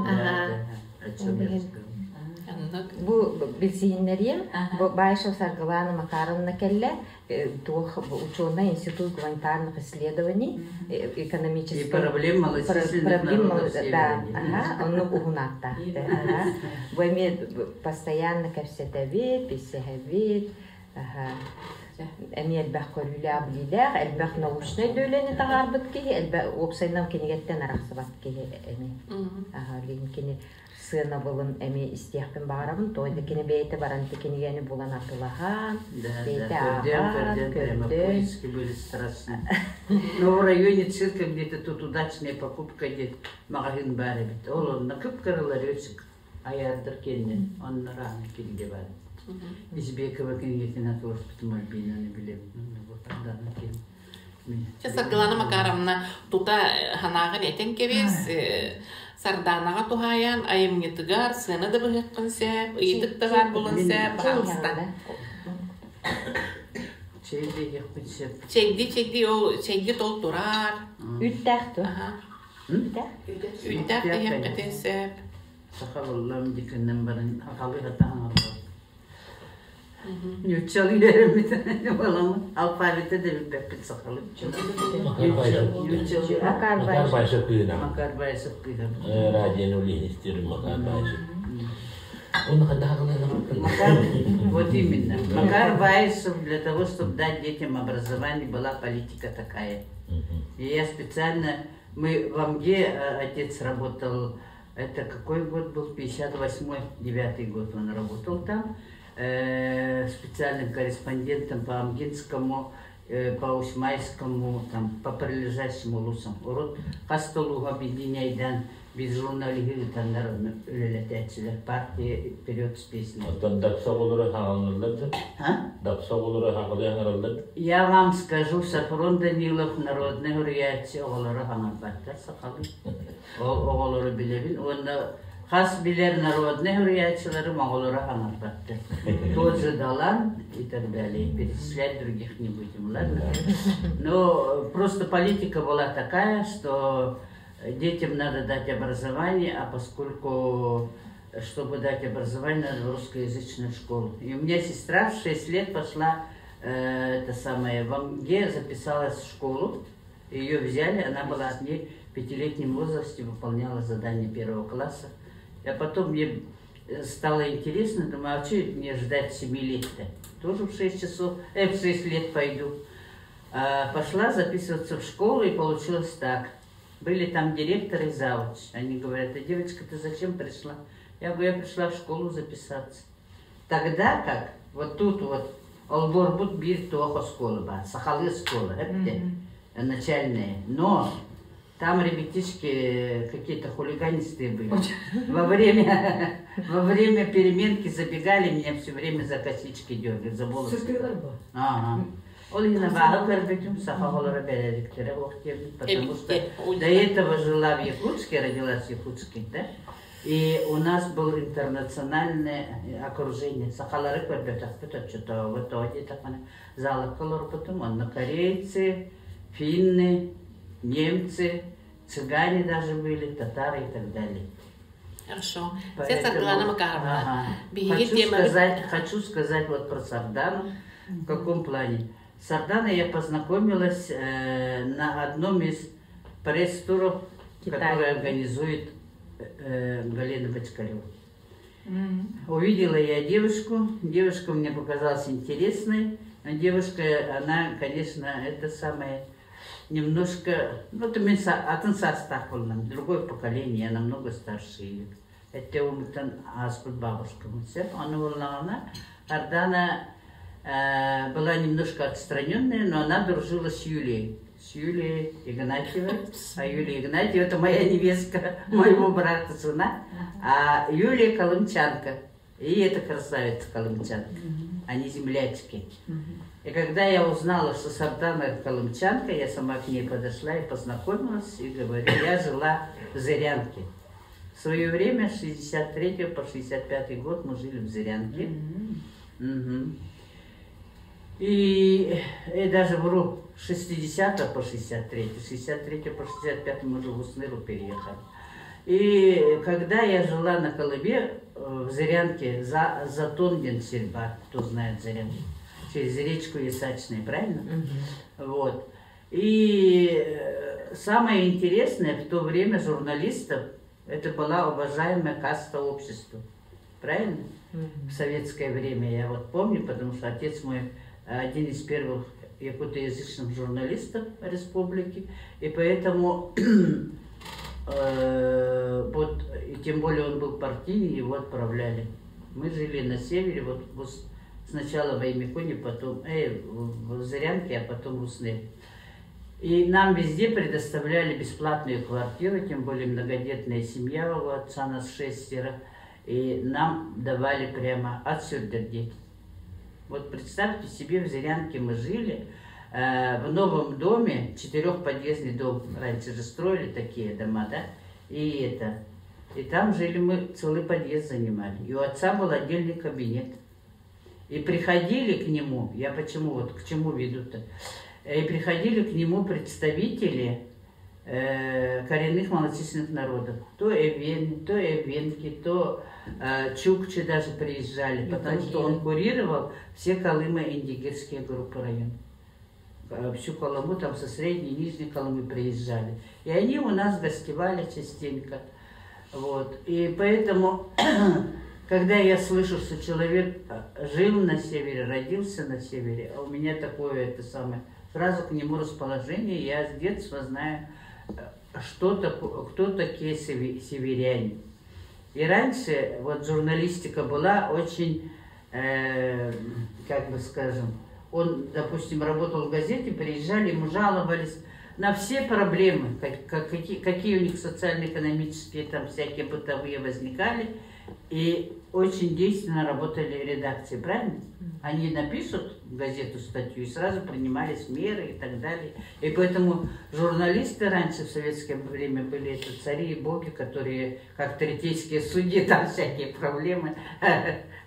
Бу билсиһиннэриэм бу Баишев Саргылана Макаровна кэллэ туох ученый институт гуманитарных исследований экономический проблем малочисленных да ага оннук уһун ааттаахты бу эмиэ постоянно кэпсэтэбит билсиһэбит эмиэ элбэх көрүүлээх билиилээх элбэх научнай үлэни таһаарбыт киһи элбэх уопсайынан кинигэттэн арахсыбат киһи эмиэ кини сыанабылын эмиэ истиэхпин баҕарабын. Тоҕо да кини бэйэтэ баран ити кинигэни булан атылаһан, бэйэтэ ааҕан, көрдөөн. Были страшны. Но в районе цирка где-то тут удачная покупка диэн маҕаһыын баар эбит. Ол онно кып-кыралар өсүк айаардар кэннин онно рааны кинигэ баар. Избекова кинигэтин атыласпытым Альбинаны билэбин. Онно бу Ардана кин. Саргылана Макаровна тута санааҕын этэн кэбис, Сардаанаҕа туһаайан айымньытыгар сыана да быһыаххын сөп, ыйытык да баар буолуон сөп, баҕалыста. Чэйдиэхпин сөп. Чэйди, чэйди, ол чэйги тол турар. Үүттээх дуо? Үүттээх? Үүттээх диэххитин сөп. Саха буллам дикиннэн баран ахалы хатаан албат. Ньуччалыы үөрэммит буоламмыт алфавиты да билбэппит сахалыы. Ньуччалыы. Макар Макар Байшев кыына. Макар Байшев кыыһа. Радионы үлэһистир Макар Байшев. Он Макар, вот именно. Макар Байшев для того, чтобы дать детям образование, была политика такая. И я специально, мы в Амге, отец работал, это какой год был, 58-й, 9 год он работал там, специальным корреспондентом по Амгинскому, по Усмайскому, там, по прилежащим улусам. Урут хас да улууһу объединяйдан биир журналиһы ыытаннар үлэлэтээччилэр партия вперед с песней. Оттон дапса оҕолоро хаалаллар да? Дапса оҕолоро хаалыы хаҥараллар да? Я вам скажу, Сафрон Данилов народный суруйааччы оҕолоро хаҥарбаттар сахалыы. Ол оҕолору билэбин уонна хас билэр народнай суруйааччыларым оҕолоро хаҥарбаттар. Тот же Далан и так далее. Перечислять других не будем, ладно? Но просто политика была такая, что детям надо дать образование, а поскольку чтобы дать образование, надо в русскоязычную школу. И у меня сестра в 6 лет пошла, это самое, в Амге записалась в школу, ее взяли, она была от ней В пятилетнем возрасте выполняла задание первого класса. А потом мне стало интересно, думаю, а что мне ждать 7 лет-то? Тоже в 6 часов, в 6 лет пойду. А, пошла записываться в школу, и получилось так. Были там директор и завуч. Они говорят, а девочка, ты зачем пришла? Я говорю, я пришла в школу записаться. Тогда как, вот тут вот, олбуорбут биир туох оскуола баар, сахалыы оскуола, эптэ, начальные. Но там ребятишки какие-то хулиганистые были. Во время переменки забегали, меня все время за косички дергали, за волосы. Ага. Ол иһин абааһы көрбүтүм, саха оҕолоро бэрээдэктэрэ суох диэбит, потому что до этого жила в Якутске, родилась в Якутске, да? И у нас был интернациональное окружение. Сахалары көрбөтөхпүт оччотооҕу тоҕо диэтэххинэ залакка олорбутум, онно корейцы, финны, немцы, цыгане даже были, татары и так далее. Хорошо. Поэтому, Саргылана Макаровна. Ага. Биһиги Хочу темабыт сказать, хочу сказать вот про Сардану. В каком плане? С Сарданой я познакомилась на одном из пресс-туров, Китай. который организует Галина Бочкарева. Увидела я девушку, девушка мне показалась интересной, но девушка, она, конечно, это самое, немножко, ну, это мин атын саастаах буоллаҕым, другое поколение, я намного старше ее. Это омуктан ааспыт бабушка. Ону буоллаҕына, Ардана была немножко отстраненная, но она дружила с Юлией. С Юлией Игнатьевой. А Юлия Игнатьева – это моя невестка, моего брата жена. А Юлия колымчанка. И это красавица колымчанка. Они землячки. И когда я узнала, что Сардана колымчанка, я сама к ней подошла и познакомилась, и говорю, я жила в Зырянке. В свое время, с 63 по 65 год, мы жили в Зырянке. Мгм. И даже вру, с 60 по 63, с 63 по 65 мы уже в Усть-Ныру переехали. И когда я жила на Колыме, в Зырянке, за Затонген сельба, кто знает Зырянку, через речку Ясачная, правильно? Вот. И самое интересное, в то время журналистов, это была уважаемая каста общества. Правильно? В советское время, я вот помню, потому что отец мой один из первых якутоязычных журналистов республики, и поэтому вот, и тем более он был партийный, его отправляли. Мы жили на севере, вот, сначала в Оймяконе, потом в Зырянке, а потом в Усть-Ныре. И нам везде предоставляли бесплатные квартиры, тем более многодетная семья у отца нас шестеро. И нам давали прямо отсюда дети. Вот представьте себе, в Зырянке мы жили, в новом доме, четырехподъездный дом, раньше же строили такие дома, да, и это. И там жили мы, целый подъезд занимали. И у отца был отдельный кабинет. И приходили к нему, я почему вот к чему веду-то, и приходили к нему представители коренных малочисленных народов. То эвены, то эвенки, то чукчи даже приезжали, потому что он курировал все колымо-индигирские группы района. Всю Колыму, там со средней и нижней Колымы приезжали. И они у нас гостевали частенько. Вот. И поэтому, когда я слышу, что человек жил на севере, родился на севере, а у меня такое это самое, сразу к нему расположение, я с детства знаю, что такое, кто такие северяне. И раньше вот журналистика была очень, как бы скажем, он, допустим, работал в газете, приезжали, ему жаловались на все проблемы, какие у них социально-экономические, там всякие бытовые возникали. И очень действенно работали редакции, правильно? Они напишут в газету статью и сразу принимались меры и так далее. И поэтому журналисты раньше в советское время были это цари и боги, которые, как третейские судьи, там всякие проблемы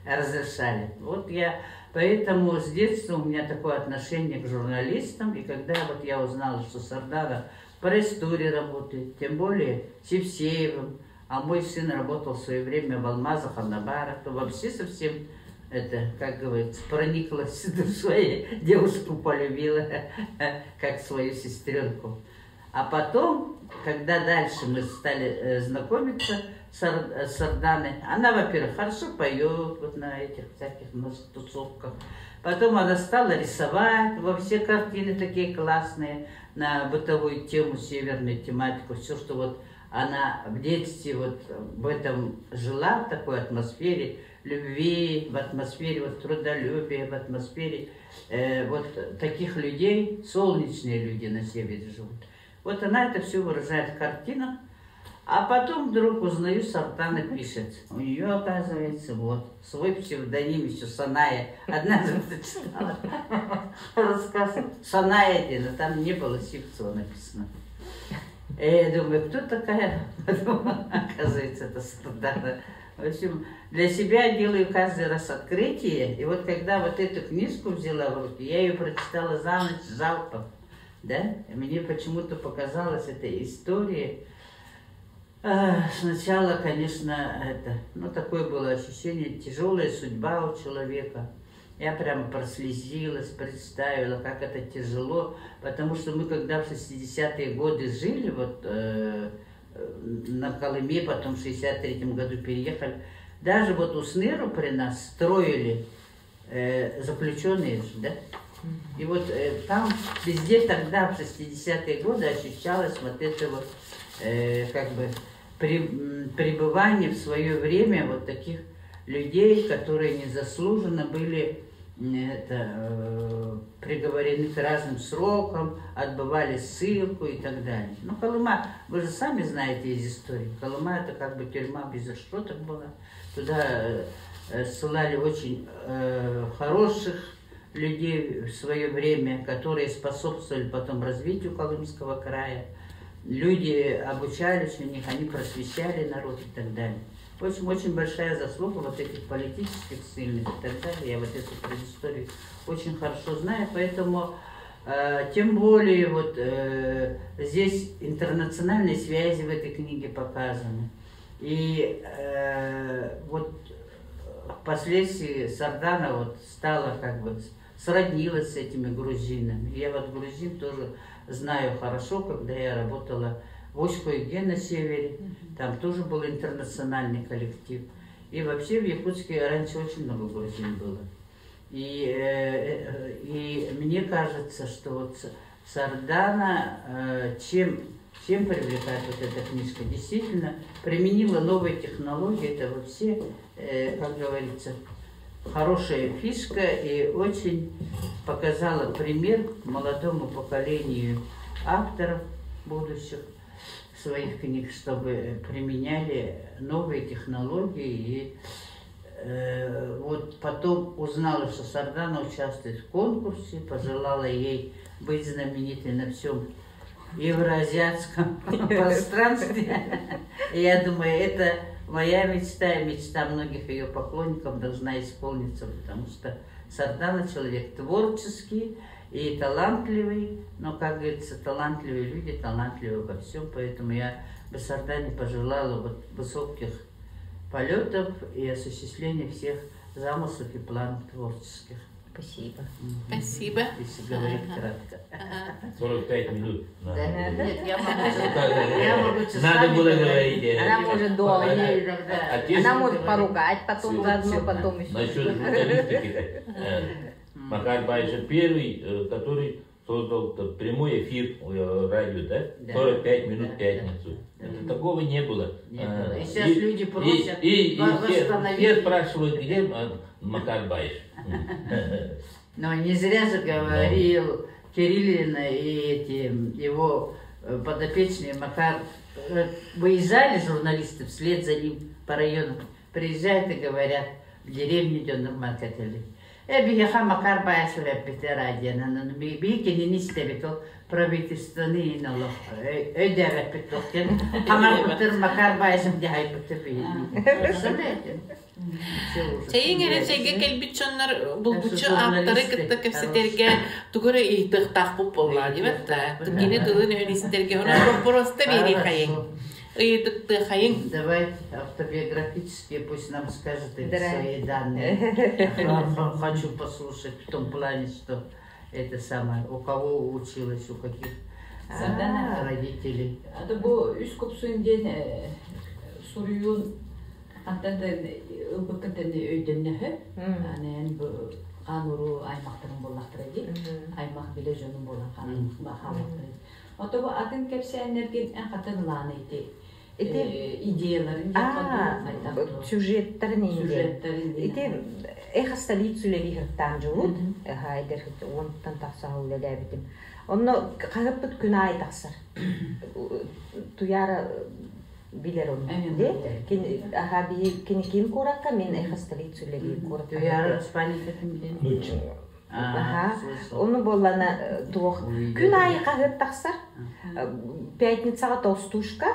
разрешали. Вот я, поэтому с детства у меня такое отношение к журналистам. И когда вот я узнала, что Сардана в пресс-туре работает, тем более с Евсеевым, а мой сын работал в свое время в Алмазах, Анабарах, то вообще совсем это, как говорится, прониклась душой, девушку полюбила, как свою сестренку. А потом, когда дальше мы стали знакомиться с Сарданой, она, во-первых, хорошо поет вот на этих всяких тусовках. Потом она стала рисовать, во все картины такие классные на бытовую тему, северную тематику, все, что вот она в детстве вот в этом жила, в такой атмосфере любви, в атмосфере вот трудолюбия, в атмосфере вот таких людей, солнечные люди на севере живут. Вот она это все выражает в картинах. А потом вдруг узнаю, Сартана пишет. У нее, оказывается, вот свой псевдоним еще Саная. Однажды прочитала рассказ Саная, но там не было Сивцева написано. Я думаю, кто такая? Потом, оказывается, это Сардана. В общем, для себя делаю каждый раз открытие. И вот когда вот эту книжку взяла в руки, я ее прочитала за ночь залпом. Да? И мне почему-то показалась эта история. Сначала, конечно, это, ну, такое было ощущение, тяжелая судьба у человека. Я прямо прослезилась, представила, как это тяжело, потому что мы, когда в 60-е годы жили, вот на Колыме, потом в 63-м году переехали, даже вот у Сныру при нас строили заключенные же, да? И вот там везде тогда, в 60-е годы, ощущалось вот это вот как бы пребывание в свое время вот таких людей, которые незаслуженно были приговорены к разным срокам, отбывали ссылку и так далее. Ну, Колыма, вы же сами знаете из истории, Колыма это как бы тюрьма без решеток была. Туда ссылали очень хороших людей в свое время, которые способствовали потом развитию Колымского края. Люди обучались у них, они просвещали народ и так далее. В общем, очень большая заслуга вот этих политических ссыльных и так далее. Я вот эту предысторию очень хорошо знаю, поэтому тем более вот здесь интернациональные связи в этой книге показаны. И вот впоследствии Сардана вот стала как бы сроднилась с этими грузинами. Я вот грузин тоже знаю хорошо, когда я работала в Усть-Куйге на севере, там тоже был интернациональный коллектив. И вообще в Якутске раньше очень много грузин было. И мне кажется, что вот Сардана, чем привлекает вот эта книжка, действительно применила новые технологии, это вообще, как говорится, хорошая фишка и очень показала пример молодому поколению авторов будущих своих книг, чтобы применяли новые технологии. И вот потом узнала, что Сардана участвует в конкурсе, пожелала ей быть знаменитой на всем евроазиатском пространстве. И я думаю, это моя мечта и мечта многих ее поклонников должна исполниться, потому что Сардана человек творческий и талантливый, но, как говорится, талантливые люди талантливы во всем, поэтому я бы Сардане пожелала вот высоких полетов и осуществления всех замыслов и планов творческих. Спасибо. Спасибо. Если говорить кратко. 45 минут. Да. Нет, я могу часами Надо было говорить. Она может долго. Она может поругать потом заодно, потом еще. Насчет журналистики. Макар Баишев первый, который создал прямой эфир радио, да? 45 минут в пятницу. Да. Такого не было. Не было. И сейчас люди просят восстановить. Все спрашивают, где Макар Баишев. Но не зря же говорил Кириллина и эти его подопечные Макар. Выезжали журналисты вслед за ним по району, приезжают и говорят, в деревню Дёнурмакатели. Биһиэхэ Макар Баишев эппитэ радионан, биһи кинини истэбит ол правительствоны иин олох өйдөөбөппүт туох диэн хамарбыттыр Макар Баишев дьаһайбыттыр биһини. Представляете? Чэйиҥ эрэ чэйгэ кэлбит дьоннор булгуччу ааптары кытта кэпсэтэргэ тугу эрэ ыйытыахтаахпыт буоллаҕа диэбэт да. Кини тылын өһүн истэргэ онон боппуруоста биэриэхэйиҥ. Ыйытыктыахайыҥ. Давайте автобиографические, пусть нам скажет эти свои данные. Хочу послушать в том плане, что это самое, у кого училась, у каких Сардана Родители. Аты бу үс купсун диэн суруйуун хантан да ылбыккын өйдөннөһө. Аны бу хаан уруу аймахтарын буоллахтара дии. Аймах билэ дьонун буолан хааллахтара. Ото бу атын кэпсээннэргин эн хантан ылааны ити Ити идеяларын сюжеттарын сюжеттарын Ити эхо столицу үлэлиһыртаан дьулут эдэр уонтан тахса үлэлээбитим. Онно хаһыппыт күн аайы тахсар. Туяра билер оны. Кини аха би кини ким куракка мен эхо столицу үлэлиир куракка. Туяра Испанияттан билен. Аха. Ону буоллана туох күн аайы хаһыат тахсар. Пятницаҕа толстушка,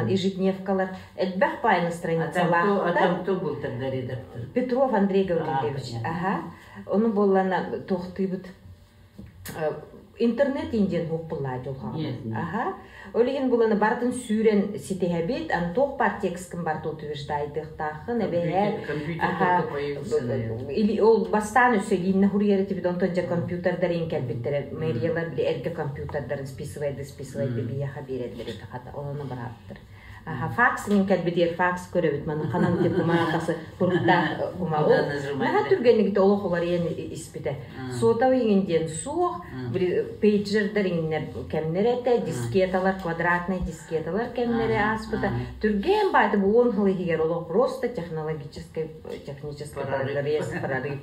ежедневкалар элбэх баайны страницалаахтар. А там кто был тогда редактор? Петров Андрей Гаврильевич. Аха. Ону буоллана туохтыыбыт интернет индиэн хуоппуллаа дьулхаҕа. Аха. Ол иһин буланы бартын сүүрэн ситиһэбит, ан туох бар текскин барты утверждайдыахтааххын, эбэһээт. Компьютер появился, Или ол бастаан өссө илииннэ хуруйар этибит, онтон дьэ компьютердар кэлбиттэрэ. Мэриялар били эргэ компьютердарын списывайды списывайды бияха биэрэллэр этэ хата, олону барааттар. Аха, факс мин кэлбитигэр факс көрөбүт, маны ханан те кумаатасы куруктаах кума. Наха түргэнник олох уларыйан испитэ. Сотовый иҥин диэн суох, пейджердер иҥиннэр кэмнэр этэ, дискеталар, квадратный дискеталар кэмнэри ааспыта. Түргэн баайты бу он хыл иһигэр олох просто технологический, технический прогресс, прорыв.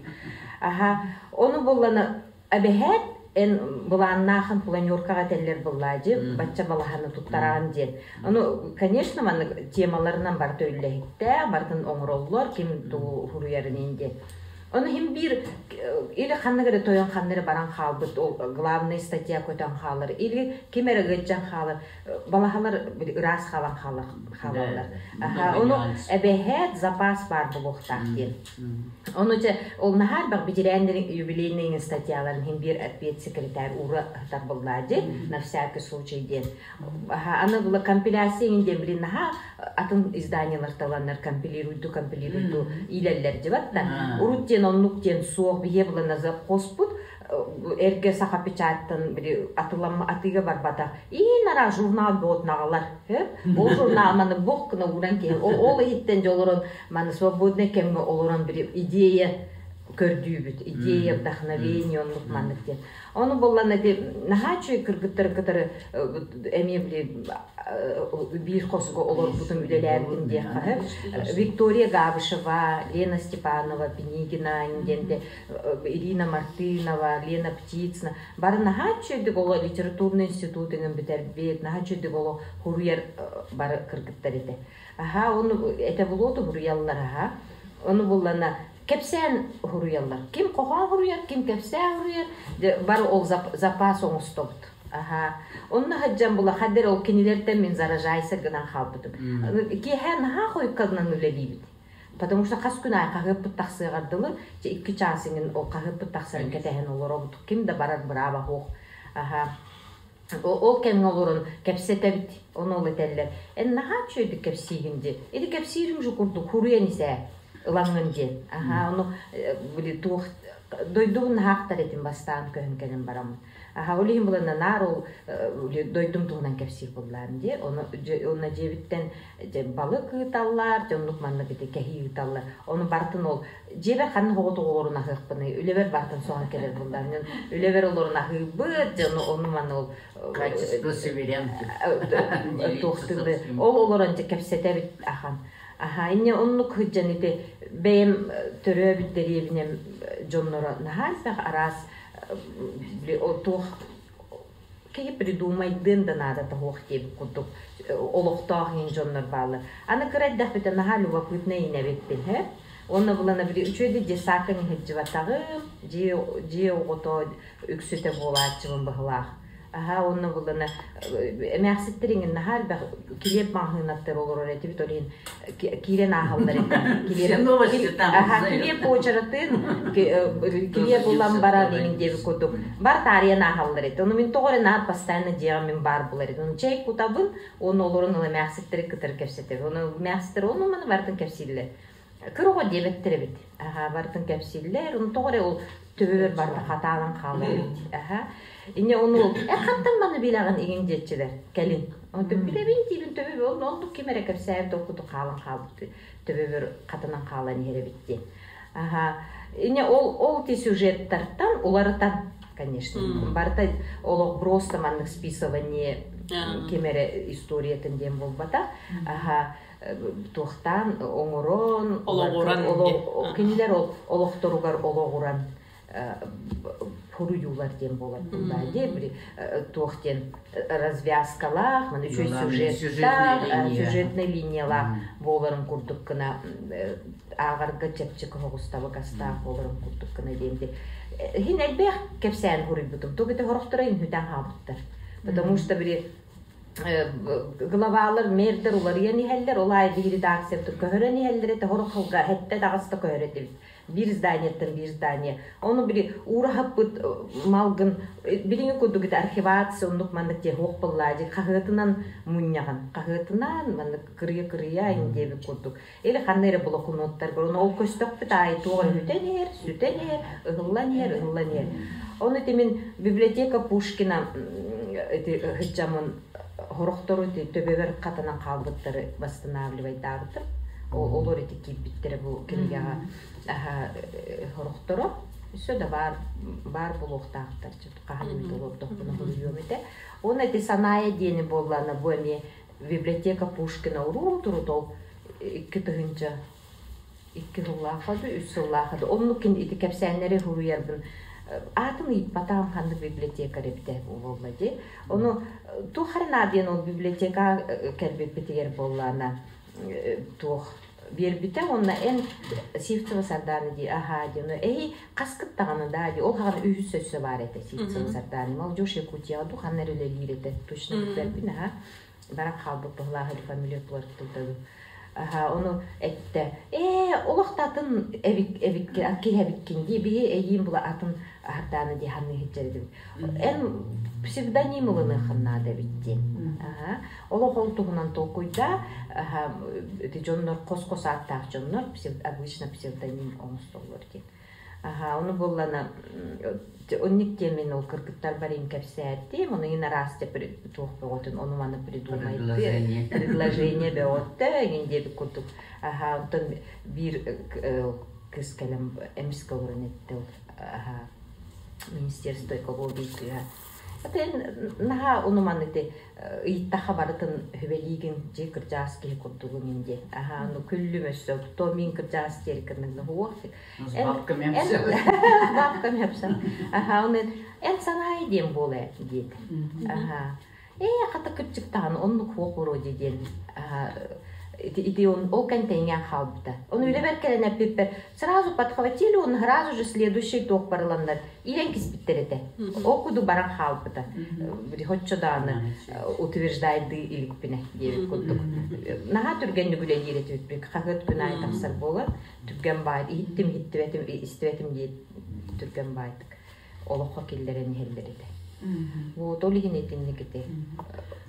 Аха, ону буллана эбэһээт эн былааннаахын планеркаҕа этэллэр быллаадьы, бачча балаһаны туттараан диэн. Ону, конечно, маннык темаларынан барыта үллэһиктээх, барытын оҥороллор, ким тугу хуруйарын диэн. Ону хим биир или ханнык эрэ тойон ханна эрэ баран хаалбыт, ол главный статья көтөн хаалар, или ким эрэ ыгыджан хаалар, балаһалар ыраас хаалан хаалаллар. Аха, ону эбэһээт запас баар буолуохтаах диэн. Ону чэ, ол наһаар бах битирээннэрин юбилейный статьяларын хим биир ответ секретарь ура тарбыллаадьы, на всякий случай диэн. Аха, аны була компиляция диэн билин наһаа атын изданиялар таланнар компилируйду, компилируйду илэллэр дебат да. Урут диэн оннук диэн суох бие булана хоспут эрге саха печаттан били атылам атыга барбатах. И нара журнал бот нагалар. Ол журнал маны бох кына уран ке. Ол иһиттен жолорон маны свободный кемге олорон бир идея көрдүүбүт, идея, вдохновение оннук маннык диэн. Ону боллан эти наһаа кыргыттар кытары эмиэ били биир хосго олорбутум үлэлээбитим диэххэ. Виктория Габышева, Лена Степанова, Пенигина диэнте Ирина Мартынова, Лена Птицына бары наһаа үчүгэйдик оло литературный институт иҥин бүтэрбит, наһаа үчүгэйдик оло хуруйар бары кыргыттар этэ. Аха, ону это булуоту хуруйаллар аха. Ону буллана кэпсээн хуруйаллар. Ким хохон хуруйар, ким кэпсээн хуруйар, бары ол запас оҥостобут. Аха. Онно хаджан була хаддер ол кинилертен мин заражайса гынан хаалбытым. Киэһэ наһаа хойуккалынан үлэлиибит. Потому что хас күн ай хаһыаппыт тахсыаҕардылы, же 2 чаас иҥин ол хаһыаппыт тахсарын кэтэһэн олоробут. Ким да барар браво хуох. Аха. Ол кэмҥэ олорон кэпсэтэбит, ону ол этэллэр. Эн наһаа үчүгэйдик кэпсиигин дии. Ити кэпсиирим же курдук хуруйан исээ ылаҥҥын диэн. Аха, ону били туох дойдубун наһаахтар этим бастаан көһөн кэлэн бараммын. Аха, ол иһин булан наар ол дойдум туһунан кэпсиир буллаам дии. Ону онно дьиэбиттэн балык ыыталлар, дьоннук маннык ити кэһии ыыталлар. Ону бартын ол дьиэбэр ханна хоҕо тоҕолорун аһыахпыный, үлэбэр бартын соҕан кэлэр буллаам. Үлэбэр олорун аһыыбыт, дьону ону маны ол Качество северянки. туохтылы ол олорон дьэ кэпсэтэбит ахан. Аха, инне оннук хыджан ити бэйэм төрөөбүт дэриэбинем дьонноро наһаа элбэх араас туох киһи придумайдыан да наада таһуох диэбит курдук олохтоох иин дьоннор бааллар. Аны кырайдах битэ наһаа любопытный инэбиппин, хэ? Онно булана били үчүгэйди десакка ниһиджибатаҕым, дьиэ оҕото үксүтэ буолааччыбын быһылаах. Аха, онно булана эмээхситтериҥин наһаа элбэх килиэп маҕаһыынаттар олорор этибит, ол иһин киирэн ааһаллар этэ. Все новости там Аха, килиэп уочаратын, килиэп улан баран иҥин диэбит курдук. Бар таарыйан ааһаллар этэ. Ону мин тоҕо эрэ наат постоянно дьиэҕэ мин баар булар этим. Ону чэй кутабын, оны олорон ыл эмээхситтэри кытары кэпсэтэбин. Ону эмээхситтэр ону маны бартын кэпсииллэр. Кыр оҕо диэбэттэр эбит. Аха, бартын кэпсииллэр. Ону тоҕо эрэ ол Төбөбөр барыта хатаалан хаалар эбит. Аха. Инне ону хантан маны билэҕин игин диэччилэр кэлин. Онтон билэбин диибин төбөбөр ол оннук ким эрэ кэпсээбит ол курдук хаалан хаалбыт төбөбөр хатанан хаалан иһэр эбит диэн. Аха. Инне ол ол ти сюжеттартан уларытан конечно. Барыта олох просто маннык списывание ким эрэ историятын диэн буолбата. Аха туохтаан оҥорон Олоҕуран кинилэр олохторугар олоҕуран хоруйуулар диэн буолар дии били туох диэн развязкалаах маны үчүгэй сюжеттаах сюжетная линиялаах буоларын курдук гына ааҕарга чэпчэки соҕус табыкастаах буоларын курдук гына диэн хин элбэх кэпсээн хоруйбутум тугу ити хорохторо инһүтэн хаалбыттар потому что били главалар мэрдэр уларыйан иһэллэр, ол аайы биир редакциябытын көһөрөн иһэллэр этэ, хорохолга хэттэ даҕаста көһөр этибит. Биир зданиеттан биир здание. Ону били уураһаппыт малгын билиҥи курдук ити архивация оннук маннык диэ хуох буоллаа хаһыатынан мунньаҕын. Хаһыатынан маннык кырыйа-кырыйа диэбит курдук. Или ханна эрэ блокноттар ону ол көстөхпүт аайы туох үтэн иһэр, сүтэн иһэр, ыһыллан иһэр, ыһыллан иһэр. Ону ити мин библиотека Пушкина ити ыһыччамын хорохтору ити төбөбөр хатанан хаалбыттары восстанавливайдаабытым. Олор ити киирбиттэрэ бу кинигэҕэ хорохторо. Өссө да баар баар буолуохтаахтар хаһан эмит олордохпуна хоруйуом этэ. Уонна ити Санаайа диэни буоллаана бу эмиэ библиотека Пушкина уруут-урут ол 2002 сыллаахха ду, 3 сыллаахха ду. Оннук ити кэпсээннэри хуруйарбын аатын ыйыппатаам ханнык библиотекарь эбитэ буолла дии. Ону туох эрэ диэн ол библиотека кэлбиппитигэр буоллаана туох биэрбитэ уонна эн Сивцева Сардаана дии аһаа диэн эһи хаскыт даҕаны даа дии ол хаҕана үһүс өссө баар этэ Сивцева Сардаана молодежь Якутияҕа ду ханна эрэ үлэлиир этэ точно билбэппин аһа баран хаалбыт быһылаах или фамилия уларыттылдаду аха ону этте ээ олохтатын эбик эбикки киһи эбиккин дии биһи эйиин була атын аһардаана дии ханны иһитчэридибит эн псевдоним ылыныаххын наада эбит диэн аха олох ол туһунан толкуйда аха ити дьоннор хос-хос ааттаах дьоннор обычно псевдоним оҥостоллор диэн аха ону буоллана онник диэн ол кыргыттар барин кэпсээттим ону ин араас туох бөҕөтүн ону маны придумайте предложение бөҕөттө эҥин диэбит курдук аха онтон биир кыыс кэлэн эмискэ олорон этте аха министерство экологии кыыһа Атын наһаа ону маны ити ыйыттаха барытын хүбэлиигин дьи кырдьаас киһи курдугун ин диэн аха ну күллүм өссө то мин кырдьаас диэри кырныгна хуох Бабка мемсе. Бабка мемсе. Аха оны эн санаай диэн буола диэт. Аха. Ээ хата кырдьыктаан оннук хуох вроде диэн. Аха ити он ол кэнтэйҥэн хаалбыта. Ону үлэбэр кэлэн эппиппэр сразу подхватили, он сразу же следующий туох барыланнар илэн киспиттэр этэ. Ол куду баран хаалбыта. Хоччо дааны утверждайды иликпине диэбит курдук. Наһаа түргэнник үлэлиир этибит. Хаһыат күн аайы тахсар буолар. Түргэн баай иһиттим, иһиттибэтим, истибэтим диye түргэн баайтык. Олоххо киллэрэн иһэллэр этэ. Вот ол иһин итинник ити.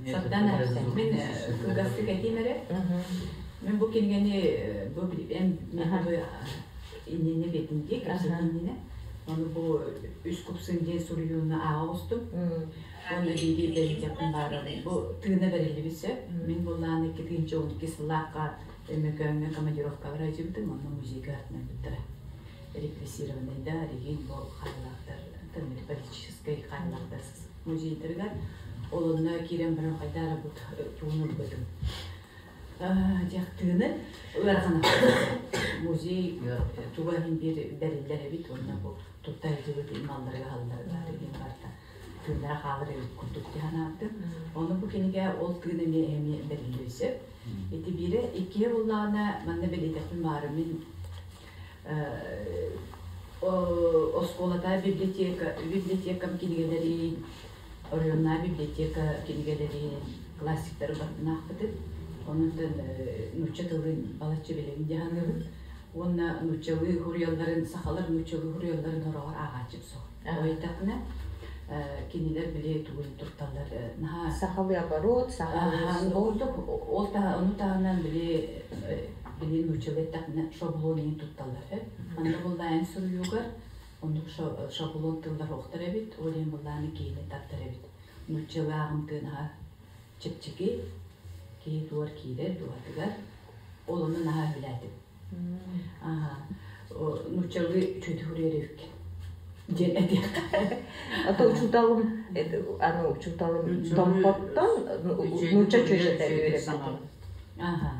Сардана, мин кылгастык этиим эрэ. Мин бу кинигэни бу эн иннини бетин дии, кэпсэтииннинэ. Ону бу үс купсын диэн суруйууну ааҕа оҕустум. Уонна биири бэлитиэхпин баарабын. Бу тыына бэриллибит сөп. Мин буллаан 2012 сыллаахха Өймөкөөҥҥө командировкалар сылдьыбытым, онно музейга артынан бүттэрэ. Репрессированный да, регин бу хаалаахтар, политическай хаалаахтар музейдарыгар. Ол онно киирэн баран хайдара бут тугун ылбытым. Дьахтыыны ыарахан музей туга иһин биир бэриллэр эбит, уонна бу тутта сылдьыбыт малларга халларга регин барта тыыннара хаалар эбит курдук дьаһанаабытым. Ону бу кинигэ ол тыын эмиэ эмиэ бэриллиэ сөп. Ити биирэ иккиһэ буллаҕына манна бэлиэтэхпин баары мин оскуолата библиотека библиотекам кинигэлэрин оройуоннаа библиотека кинигэлэрин классиктары барытын аахпытым. Онон нуучча тылын балачча билэбин дьаһаныыбын. Уонна нууччалыы хуруйалларын сахалар нууччалыы хуруйалларын хороҕор ааҕааччым суох. Ойдахына кинилэр били тугун тутталлар наһаа Сахалыы оборот, сахалыы ол ону таһынан били били нууччалыы эттэхинэ шаблон иһин тутталлар. Манна буллаайын суруйуугар Оннук шаблон тыллар охтор эбит, ол иһин былааны киһини тардар эбит. Нууччалыы ааҕымтыын аһа чэпчэки, киһи туор киирэр дууһатыгар, ол ону наһаа сөбүлээтим. Аха, нууччалыы үчүгэйдик суруйар эбиккин диэн этиэххэ. Ото учууталым, аны учууталым Томпоттон нуучча чүөчэтэ үөрэппитим.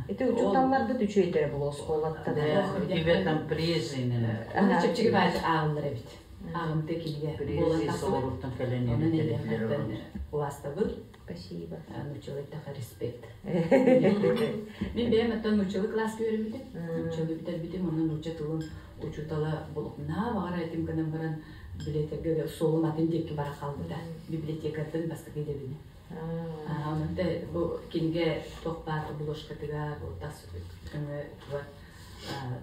Ити учууталларбыт үчүгэйдэрэ буолуо оскуолаттан. Тебе там призы. Оны чэпчэки баайы ааҕыллар эбит. Ааҕымта кинигэ буолан тахсыбыт. Кэлэн Онон эйиэхэттэн убаастабыл. Спасибо. Нууччалыы респект. Мин бэйэм оттон нууччалыы кылааска үөрэммитим. Нууччалыы бүтэрбитим, онон нуучча тылын учуутала булукна баҕар этим гынан баран библиотека суолун атын диэки бара хаалбыта. Библиотекатын бастакы идэбини. Онон бу кинигэ туох баар обложкатыгар, тас өҥө тугар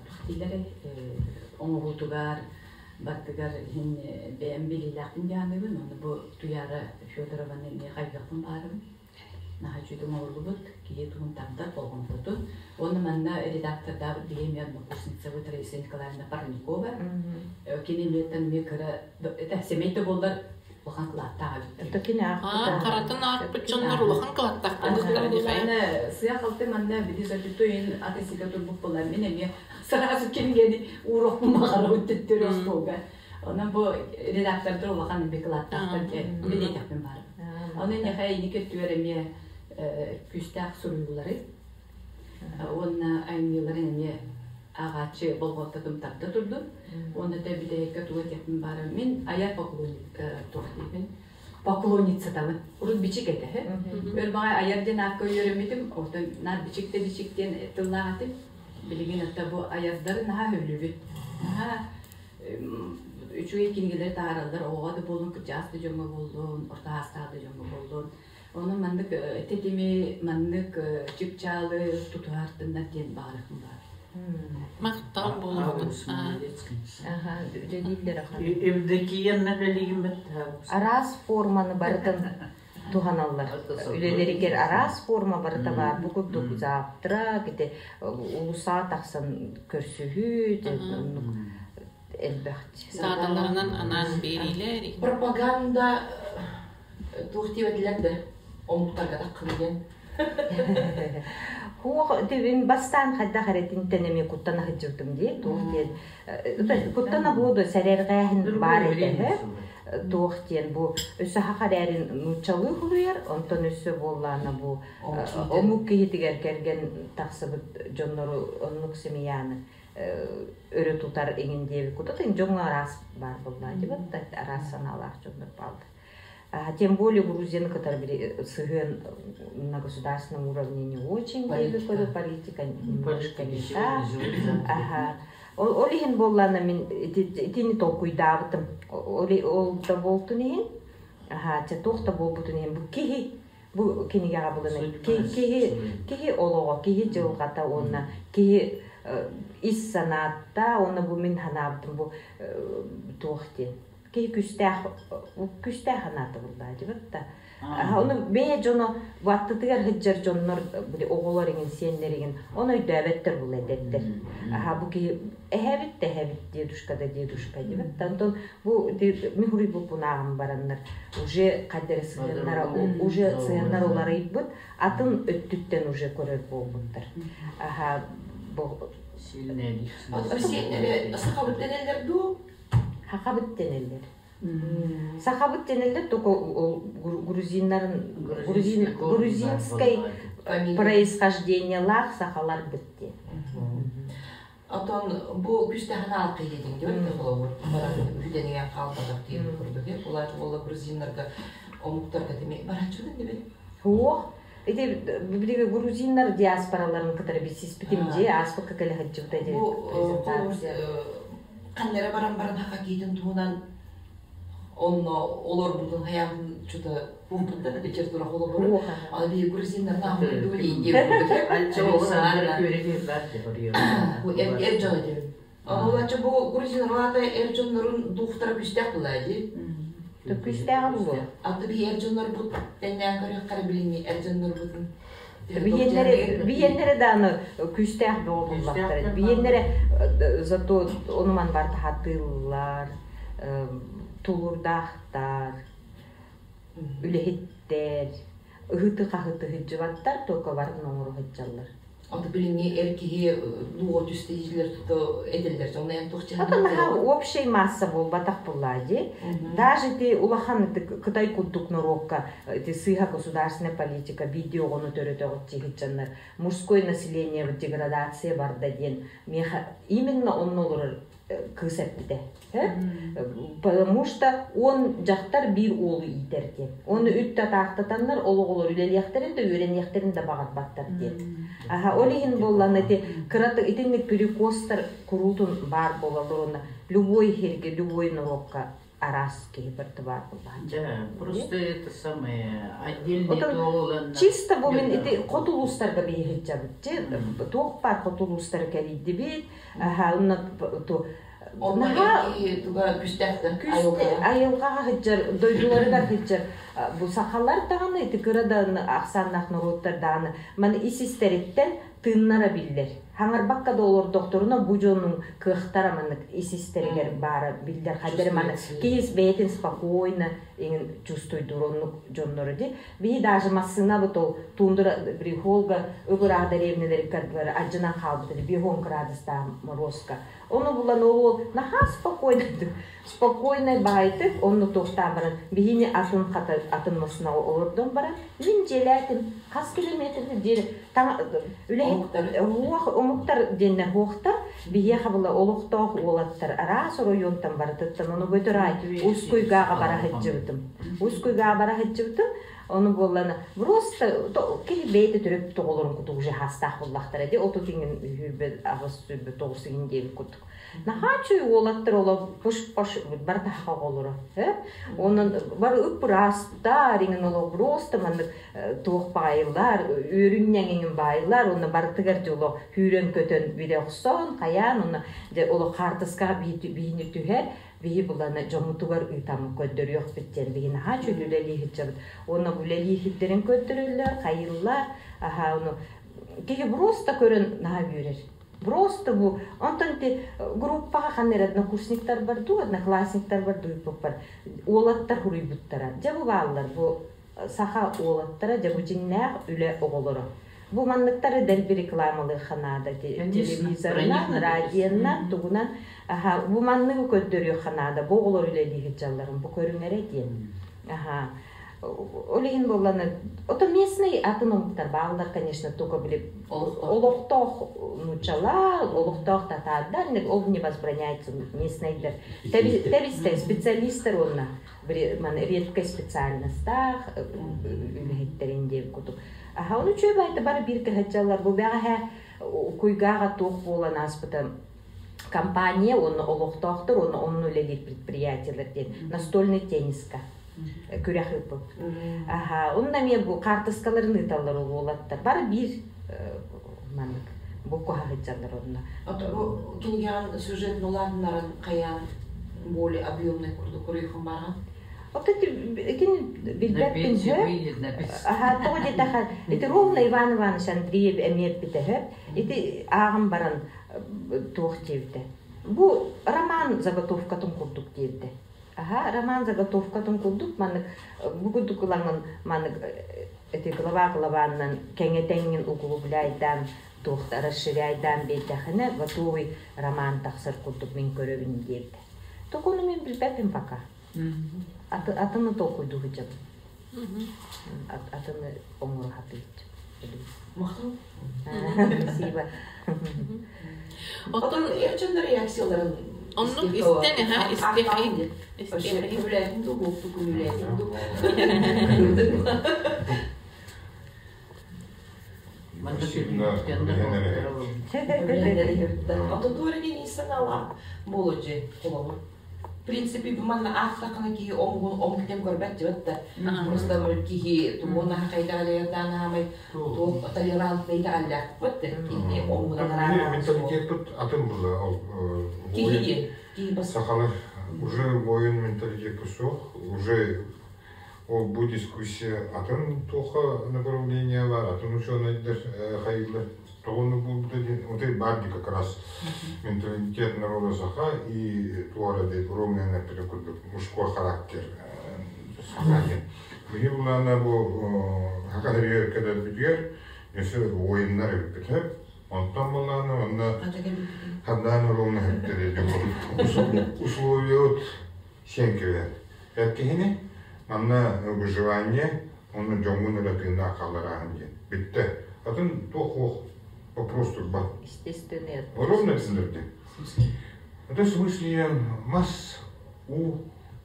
туох дииллэрий оҥоһуутугар бардыгар иһин бэйэм билиилээхпин диааныбын, оны бу Туяра Федорованы эмиэ хайгыахпын баарым. Наһаа үчүгэй оҥоруллубут, киһи туһун тардар болҕомтотун. Уонна манна редактордаабыт биһи эмиэ однокурсницабыт Раиса Николаевна Парникова. Кини эмиэттэн эмиэ кыра, это сэмэй да буоллар, улахан кылааттаах эбит. Кини аахпыт. Харатын аахпыт дьоннор улахан кылааттаах буолуохтара дии. Сыа халты манна били запятойын аты сигэ турбут буолар. Мин эмиэ сразу кинигэни уурохпун баҕарабыт төттөрү остуолга. Онон бу редактордар улахан эмиэ кылааттаахтар диэн билиэтэхпин баар. Онон эһэ инники өттүгэр эмиэ күүстээх суруйуулары уонна айымньыларын эмиэ ааҕааччы болҕомтотун тарда турдун. Уонна да бүтэһиккэ тугу этиэхпин баара мин айар поклонник туох диибин поклонницатабын. Урут бичик этэ. Өр баҕай айар диэн аакка үөрэммитим, оттон наар бичик да бичик диэн тыллаах этим. Билигин атта бу айардары наһаа сөбүлүүбүн. Наһаа үчүгэй кинигэлэри таһаараллар, оҕоҕо да буоллун, кырдьаҕас да дьоҥҥо буоллун, орто саастаах да дьоҥҥо буоллун. Онон маннык тэтими, маннык чыпчаалы тутуһартыннар диэн баҕарыахпын баар. Махтал буолуохтун. Аха, үлэлииллэр ахан. Евдокия Налилигиммит. Араас форманы барытын туһаналлар. Үлэлэригэр араас форма барыта баар. Бу курдук завтрак, ити улусаа тахсан көрсүһүү, оннук элбэх. Дааталарынан анаан биэриилэр. Пропаганда туох диэбэтилэр да омуктарга таххын диэн. Хуох тибин бастаан хайдах эрэтинтэн эми куттана сылдьыбытым дии. Туох диэн куттана буолду сэрэргээһин баар этэ. Туох диэн бу өссө хахарээрин нууччалыы хуруйар, онтон өссө буоллаана бу омук киһитигэр кэргэн тахсыбыт дьоннору оннук семьяны өрө тутар иҥин диэбит кутатын дьоҥҥо араас баар буоллаа дибат араас санаалаах дьоннор бааллар. Тем более Грузияны кытары сыһыан на государственном уровне не очень диэбит политика немножко не та. Ага. Ол иһин буоллаана мин итини толкуйдаабытым. Ол да буолтун иһин, аха, чэ туох да буолбутун иһин бу киһи бу кинигэҕэ булана киһи киһи олоҕо, киһи дьылҕата уонна киһи ис санаатта уонна бу мин ханаабытым бу туох диэн киһи күстээх күстээх анаата буллаа дибат да. Ону бэйэ дьоно баттытыгар сылдьар дьоннор били оҕолор иҥин сиэннэр иҥин ону өйдөөбөттөр була эдэрдэр. Аха бу киһи эһэбит да эһэбит дедушка да дедушка дибит. Онтон бу михури бу пунааҕым бараннар уже хаддары сыһыаннара уже сыһыаннар уларыйбыт атын өттүттэн уже көрөр буолбуттар. Аха бу Сильная личность. Сиэннэри сахабыт дэнэллэр дуу? Хахабыт дэнэллэр. Сахабыт дэнэллэр только грузиннарын грузинской происхождениелаах сахалар битти. Отон бу күстэһин алты диэн диэн холобур баран үдэнигэн хаалбатах диэн курдук. Улаат буолла грузиннарга омуктарга теме бараччы дебе. Хуох Ити билиги грузиннар диаспораларын кытары билсиспитим же аспыкка кэлэ сылдьыбыта ди Бу презентация. Каннера баран баран хакитин туһунан онно олор бутун хаям чута кумпутта литература холобур. Аны би грузиннар наахмын дули диэн курдук. Александр Күрегер бар деп Бу эр дьон этим. Олачы бу грузиннар олата эр дьоннорун духтара күстэх була ди. Күстээҕи булуо. Аты би эр дьоннор бут тэннээн көрөх билиҥҥи эр дьоннор бутун. Биһиэннэри биһиэннэри дааны күстээх бөҕө буллахтар. Биһиэннэри зато онуман бар тахатыыллар. Тулуурдаахтар, үлэһиттэр, ыһыты-хаһыты сылдьыбаттар, только барын оҥоро сылдьаллар. Аты билиҥҥи эр киһи дууҕа түстэ дииллэр тута этэллэр. Онно эн туох Это наһаа общая масса буолбатах буоллаа дии. Даже ити улахан ити Кытай курдук норуокка ити сыыһа государственная политика биирдии оҕону төрөтөҕүт дии мужское население деградация барда диэн миэхэ именно онно олорор кыыс эппитэ. Потому что он дьахтар биир уолу иитэр диэн. Оны үт татаахтатаннар ол оҕолор үлэлиэхтэрин да үөрэниэхтэрин да баҕарбаттар диэн. Аха, ол иһин буоллан ити кыраты итинник перекостар куруутун баар буолаллар уонна любой сиргэ, любой норуокка араас киһи барыта баар буоллаҕа. Да, просто это самое отдельный Отон туолан чисто бу мин ити хоту улуустарга биһи сылдьабыт. Туох баар хоту улуустары кэрийдибит. Аха, онно ту Онно наһаа эр киһи туга күүстээх да күүстэй айылҕаҕа. айылҕаҕа сылдьар, дойдуларыгар сылдьар бу сахалар даҕаны ити кыра да ахсааннаах норуоттар даҕаны маны ис истэриттэн тыыннара биллэр. Хаҥарбакка да олордохторуна бу дьонун кыахтара маннык ис истэригэр баара биллэр. Хайдары маны Чувствуется. киһи бэйэтин спокойно иҥин чувствуйдуур оннук дьоннору ди. Биһи даже массыынабыт ол тундра брихолга ыбыраах дэриэбинэлэригэр алдьанан хаалбыт 5 градустаах морозка. Ону булан ол уол наһаа спокойно спокойно баайтык онну туохтаан баран биһини атын хата атын массыынаҕа олордон баран мин дьиэлээтим хас километрды диэри үлэһит Омуктар. уох омуктар диэннэр хуохтар биһиэхэ була олохтоох уолаттар араас оройуонтан барытыттан ону бөтөр аай Ускуйгааҕа бара сылдьыбытым Ускуйгааҕа бара сылдьыбытым ону буоллана просто киһи бэйэтэ төрөппүт оҕолорун кутук уже хаастаах буллахтара ди 30 иҥин 28 29 иҥин диэбит курдук наһаа үчүгэй уолаттар оло пуш пош барыта хаха оҕолоро онон бары ып-ыраастар иҥин оло просто маннык туох баайылар үөрүнньэҥиҥин баайылар уонна барытыгар дьэ олох сүүрэн көтөн билэ охсон хайаан уонна дьэ олох хаартыскаҕа биһини түһэр биһи булана дьоммутугар ыытаммыт көрдөрүөхпүт диэн биһи наһаа үчүгэй үлэлии сылдьабыт уонна бу үлэлии сирдэрин көрдөрөллөр хайыыллар аһаа ону киһи просто көрөн наһаа үөрэр просто бу онтон ити группаҕа ханна эрэ однокурсниктар бар дуу одноклассниктар бар дуу ыыппыппар уолаттар суруйбуттара дьэ бу бааллар бу саха уолаттара дьэ бу дьиҥнээх үлэ оҕолоро бу манныктары дэлби рекламалыахха наада Конечно, про них телевизорынан надо писать. радионан тугунан аха бу манныгы көрдөрүөххэ наада бу оҕолор үлэлии сылдьалларын бу көрүҥэрэ диэн аха ол иһин буоллана ото местный атын омуктар бааллар конечно только били Олохтоох. олохтоох нууччалар олохтоох татаардар ол не возбраняется местныйдар тэбистэр специалисттар уонна маны редкая специальностаах үлэһиттерин диэбит курдук аха ону үчүгэй баайта бары биир кыһаччаллар бу бэҕэһээ куйгааҕа туох буолан ааспыта компания уонна олохтоохтор уонна онно үлэлиир предприятиелар диэн настольный тенниска күрэх ыыппыт аха онно эмиэ бу хаартыскаларын ыыталлар ол уолаттар бары биир маннык бу куһа сылдьаллар онно Ото бу кинигэҕин сюжет нулаатыннаран хайаан более объемный курдук куруйхан баран. Ото итини На билбэппин пенсию сөп выйдет, написано. Аха, тоҕо диэтэхэ, ити ровно Иван Иванович Андреев эмиэ эппитэ сөп. Ити ааҕан баран туох диэбитэ. Бу роман заготовкатын курдук диэбитэ. Аха, роман заготовкатын курдук маннык бу курдук ылаҥын маннык эти глава главаннан кэҥэтэҥҥин углубляйдаан туохта расширяйдаан биэрдэхинэ готовый роман тахсар курдук мин көрөбүн диэбитэ. Токуну мин билбэппин пока. Атыны толкуйдуу сылдьабын. Атыны оҥоро сатыыбыт. Махтал. Спасибо. Оттон Оттон ечен реакцияларын оннук истэн аха истиэхэй истиэхэй Хүлээтин дуу, буолту күнүлээтин дуу. Манна Сильно күнүстэн үлэһэн Ото туорин санала боложи холобур. В принципе, бу манна аахтаххына киһи омугун омук тем көрбөт дьыбат да. Просто бу киһи тумуна хайдагалыйардаан хаамай туох толерантный тааллаахпыт киһи омугунан араана Менталитет атын була ол киһи киһи бас сахалар уже воин менталитет суох уже ол бу дискуссия атын туоха направление бар атын ученыйдар хайылар Тоҕону булбута диэн, вот и бар как раз менталитет народа саха и туора де ровный например курдук мужской характер саха диэн. Биһи булаана бу хака хэригэр кэлэрбитигэр өссө воиннар эбиппит хөп. Онтон булаана онно ханнаан ровно хөптөрө условия сиэн кэбиһэр. Эр киһини манна выживание, онно дьоҥҥун эрэ тыыннаах хаалларааһын диэн. Бүттэ. Атын туох вопрос турбат. Естественный Ровно түсіндірді. Это в смысле мас у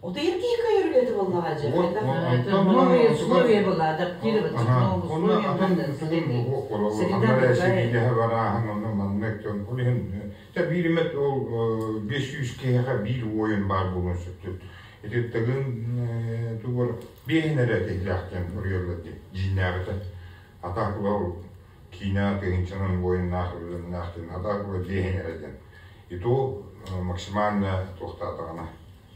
Ото эркии көйөргөтү боллаға же. Вот, Это новые условия было, адаптироваться к новым условиям надо. Среда другая. Барааһын онно маннык дьон ол иһин та бииримет ол 500 киһиэхэ биир воин баар буолуон сөптүр. Ити тыгын тугар биэһин эрэ тиһилээхтэн уруйаллар дии дьииннээҕитэ. Атаакула ол киинэ тыһыынчанан воиннаах үлэннээх диэн атаакула биэһин эрэ диэн. И то максимально туохтаатаҕына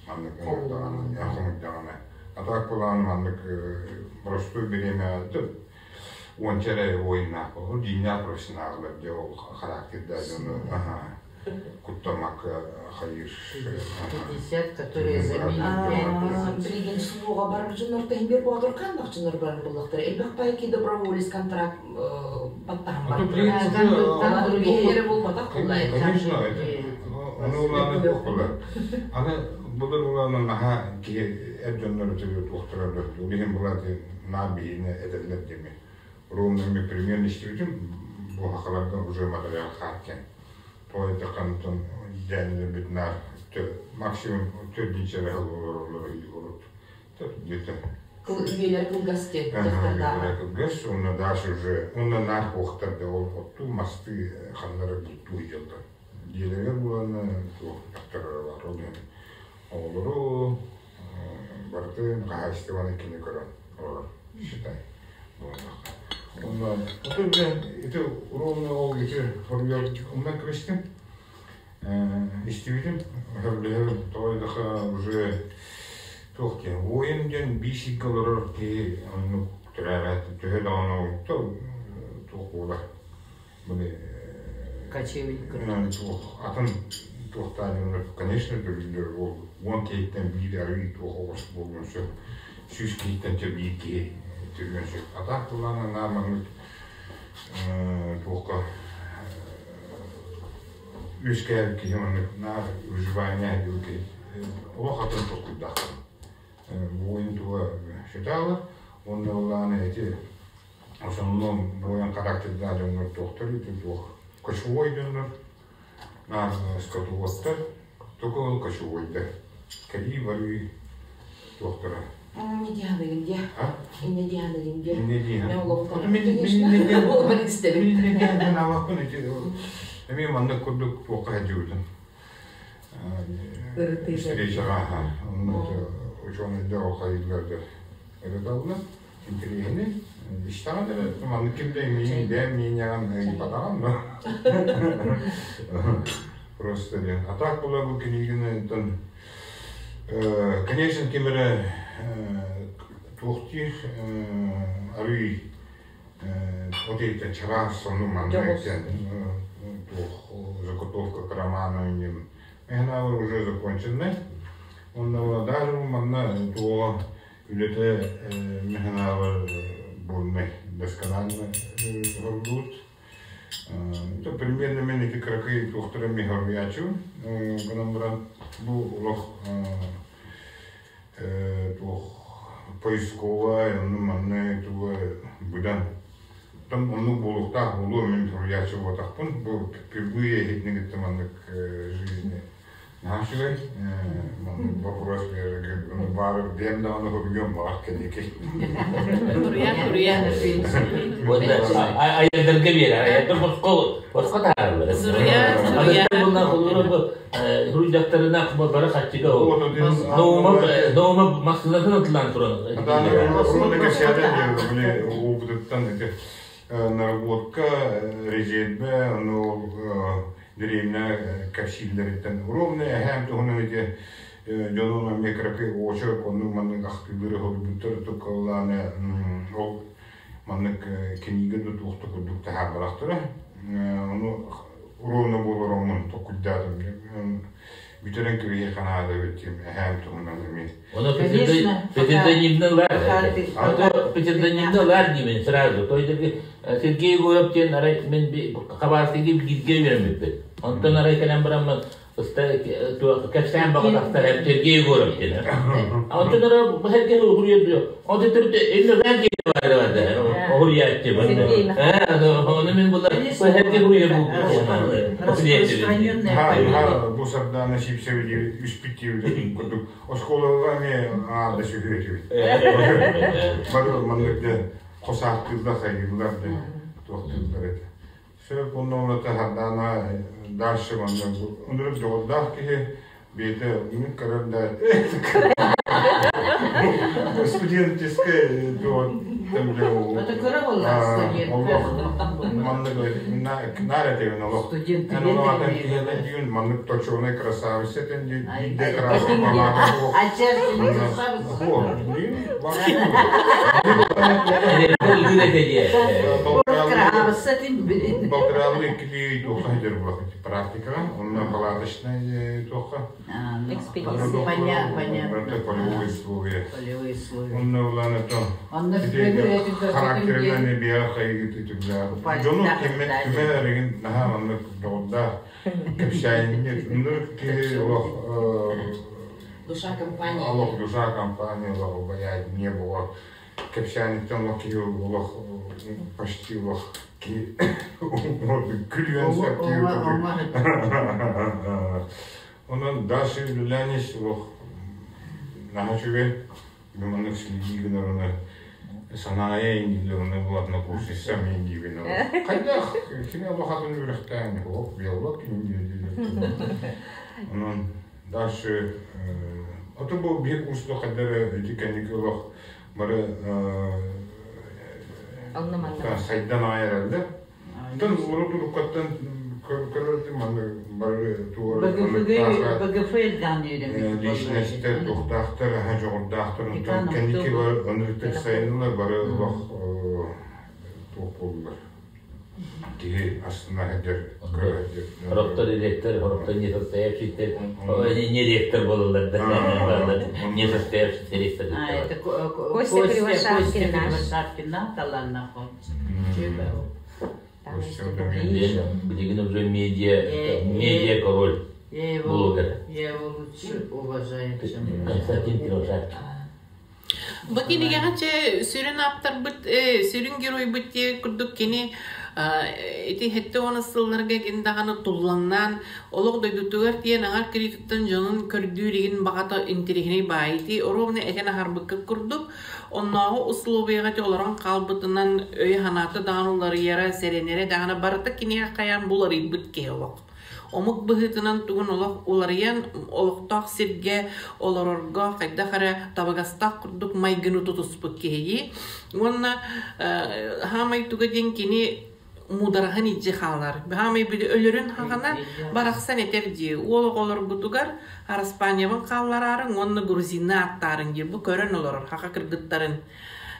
маннык ыҥырдаҕына, хомуйдаҕына. Атаакулаан маннык простой бириэмэҕэ уонча эрэ воиннаах буолар, дьиҥнээх профессионаллар дьэ ол характердаах дьону куттамакка хайыыр. 50, которые заменят 5 тысяч. Билигин суоҕа барар дьоннор тэһимбер боотур ханнах дьоннор барар буллахтар. Элбэх пайки доброволец контракт баттаһан А то бар. билигин Биһиэре болбатах куллай. Конечно, это ону улаана туох буолар. Аны былыр улаана наһаа киһи эр дьоннор өтөрү туохтарар ол иһин булар наа биһине этэллэр диэми. Ровно мен примерно истибитим бу хахаларга уже материал хааткен. Той тахантон дьээнилер бит наар максимум төрдүнчэ олороллор урут. Где-то Үйелер кылгасты дьахтардааҕа. Кылгас, онно дальше уже, онно наар хуохтар да ол оттуу масты ханнара бултуу дьылдар. Дьиэлэргэ булан туох дьахтар бар ол иһин оҕолору барытын хаһаайыстыбаны кини көрөн олорор, считай. Онно ото ити ровно ол ити хоруйар умнан кэбистим. Истибитим, хөблөһөр тоойдаха уже туох диэн, воин диэн биисикке олорор киһи оннук төрөөбөт төһө даҕаны туох буолар. Били Кочевник. Туох атын туохтаан конечно төрүүллэр ол уон киһиттэн биир арыы туох оҕус буолуон сөп. 100 киһиттэн чэ биир киһи төрүөн сөп. Атаах тулаана наа маннык туохка үөскээбит киһи маннык наар выживание диэн киһи олох атын толкуйдаах. Воин туга считала, онно улаана эти в основном воин характердаах дьоннор туохтар ити туох кочевой дьоннор наар скотоводтар, только ол кочевойдар. Кэлии барыы туохтара. Не дианыгын дия. А? Инне дианыгын дия. Инне диэн. Мен олохтон. Мен инне диэн. Ол бар истебин. Мен инне диэн авакпын ити эми маннык курдук туохха хадьыбытын. Ырытыыга. Встречаға онно ученыйдар ол хайыылар ырыталлар. Интириэһини иштаҕан эрэ маннык кимде миин бэйэм миинньэҕин ыйпатаҕын но просто диэн. А так була бу кинигини тон конечно ким эрэ туохтиир арый вот это чараас сону маннык диэн туох заготовка к роману ним Она уже законченный. Онно даже манна туо үлэтэ механавар бурный досконально гордут. Это примерно мен эти кракы туохтара мехарвиачу. Гынан баран бу олох туох поисковая, онну манна туга быдан. Там онну буолуктаах буолуо мен суруйааччы буотахпын. Бу впервые хитнигитте маннык жизни Наашыгай, вопрос бары бэм даҕаны хоруйуом баҕар кэнники. Туруйа, туруйа. Уонна айдарга биэрэр, айдар босхо босхо таһаараллар. Суруйа, суруйа. Адаттар буолла холура бу суруйдахтарына бары хаччыга ол. Доума доума массыынатын атылаан туран. Аны кэпсээтэн били опытыттан ити наработка резерве ону ол дэриэбинэ кэпсииллэриттэн ровно эһээм туһунан ити дьонун эмиэ кыракый очерк оннук маннык ахтыылары хоруйбуттар туккаллааны ол маннык кинигэ да туохта курдук таһаарбатахтара. Ону ровно буолар омун токуйдаатым. Бүтэрэн кириһи ханаада бит эһээм туһунан эми. Оно псевдонимны лар. Псевдонимны лар димен сразу. То есть Сергей Егоров диэн арай мен хабаастыгы бииргэ үөрэммиппит. Онтон арай кэлэн бараммын кэпсээн баҕатахтар Сергей Егоров диэн. Онтон арай Сергей уһуруйа Онтон төрүт Иллэҕээн диэн баар уһуруйааччы. Ону мен булар Сергей уһуруйа Бу Сардана Сипсеви үспүт диэбит курдук оскуолаҕа эмиэ аада сүһүөтүбүт. Бары маннык да хосаахтыыллар хайыыллар да туохтууллар этэ. Сөп онно Сардаана дальше манна ынырык дьоҕурдаах киһи бэйэтэ мин көрөр да студенческай Это кыра буолла студент. Маннык наар этебин олох. Эн ону атын киһиэнэ дьүүн маннык точёный красавица этин биирдэ красава малаата Балтыралыы иккилии туохха сылдьар буолах практикаҕа, онно палаточнай туохха Экспедиция. Понятно, понятно. Полевые условия. Полевые условия. Онно улаан это характерынан биэҕэ хайыгы Дьону кимэ эригин наһаа маннык доҕордаах кэпсээнньит ынырык киһи олох Душа компания. Олох душа компания олох обаяние буолар. Кэпсээниттэн олох киһи олох почти олох киһи күлүөн сөп киһи Онон дальше үлэлээн олох наһаа үчүгэй. Маннык следи гынар санаайа индилерine булатына курсиссам индибин хайдах кини олохатын үрэхтээн олох биолог Онон дальше ото бу биир курска хайдары ити кэнники олох бары сайдан аайараллар. Тон урут уруккаттан көрөрдүм манны бары туора БГФ личностер туохтаахтар аха дьоҕурдаахтар онтон кэнники бар ынырыктык сайыннылар бары олох туох буоллулар киһи астына сылдьар көрө Хороптор директор, хороптор не состоявшийся, не ректор болалар да, не состоявшийся ректор. А, это Костя Кривошапкин наш. Кривошапкин таланна Билигин уже медиа, медиа король. Я его, Блогер. я его лучше уважаю, чем Константин Кривошапкин. Бу кинигэҕэ чэ сүрүн ааптарбыт, сүрүн геройбут диэбит курдук кини ити хэттэ уона сылларга кин даҕаны туллаҥнаан олох дойдутугар тиийэн аҥар кириититтэн дьонун көрдүүр игин баҕата интириэһинэй баайы ити оруобуна этэн аһарбыккыт курдук оннооҕу условияҕа ити олорон хаалбытынан өйө-санаата даҕаны уларыйара, сэрэнэрэ даҕаны барыта киниэхэ хайаан буларыйбыт киһи олох. Омук быһыытынан тугун олох уларыйан, олохтоох сиргэ олорорго хайдах эрэ табыгастаах курдук майгыны тутуспут киһи. Уонна хаамай туга диэн кини муудараһын илдьи хаалар. Хаамай били өлөрүн хаҕана барахсан этэр дии. Уол оҕолоргутугар Араспаанньабын хааллараарыҥ уонна грузинны ааттаарыҥ диир. Бу көрөн олорор хаха кыргыттарын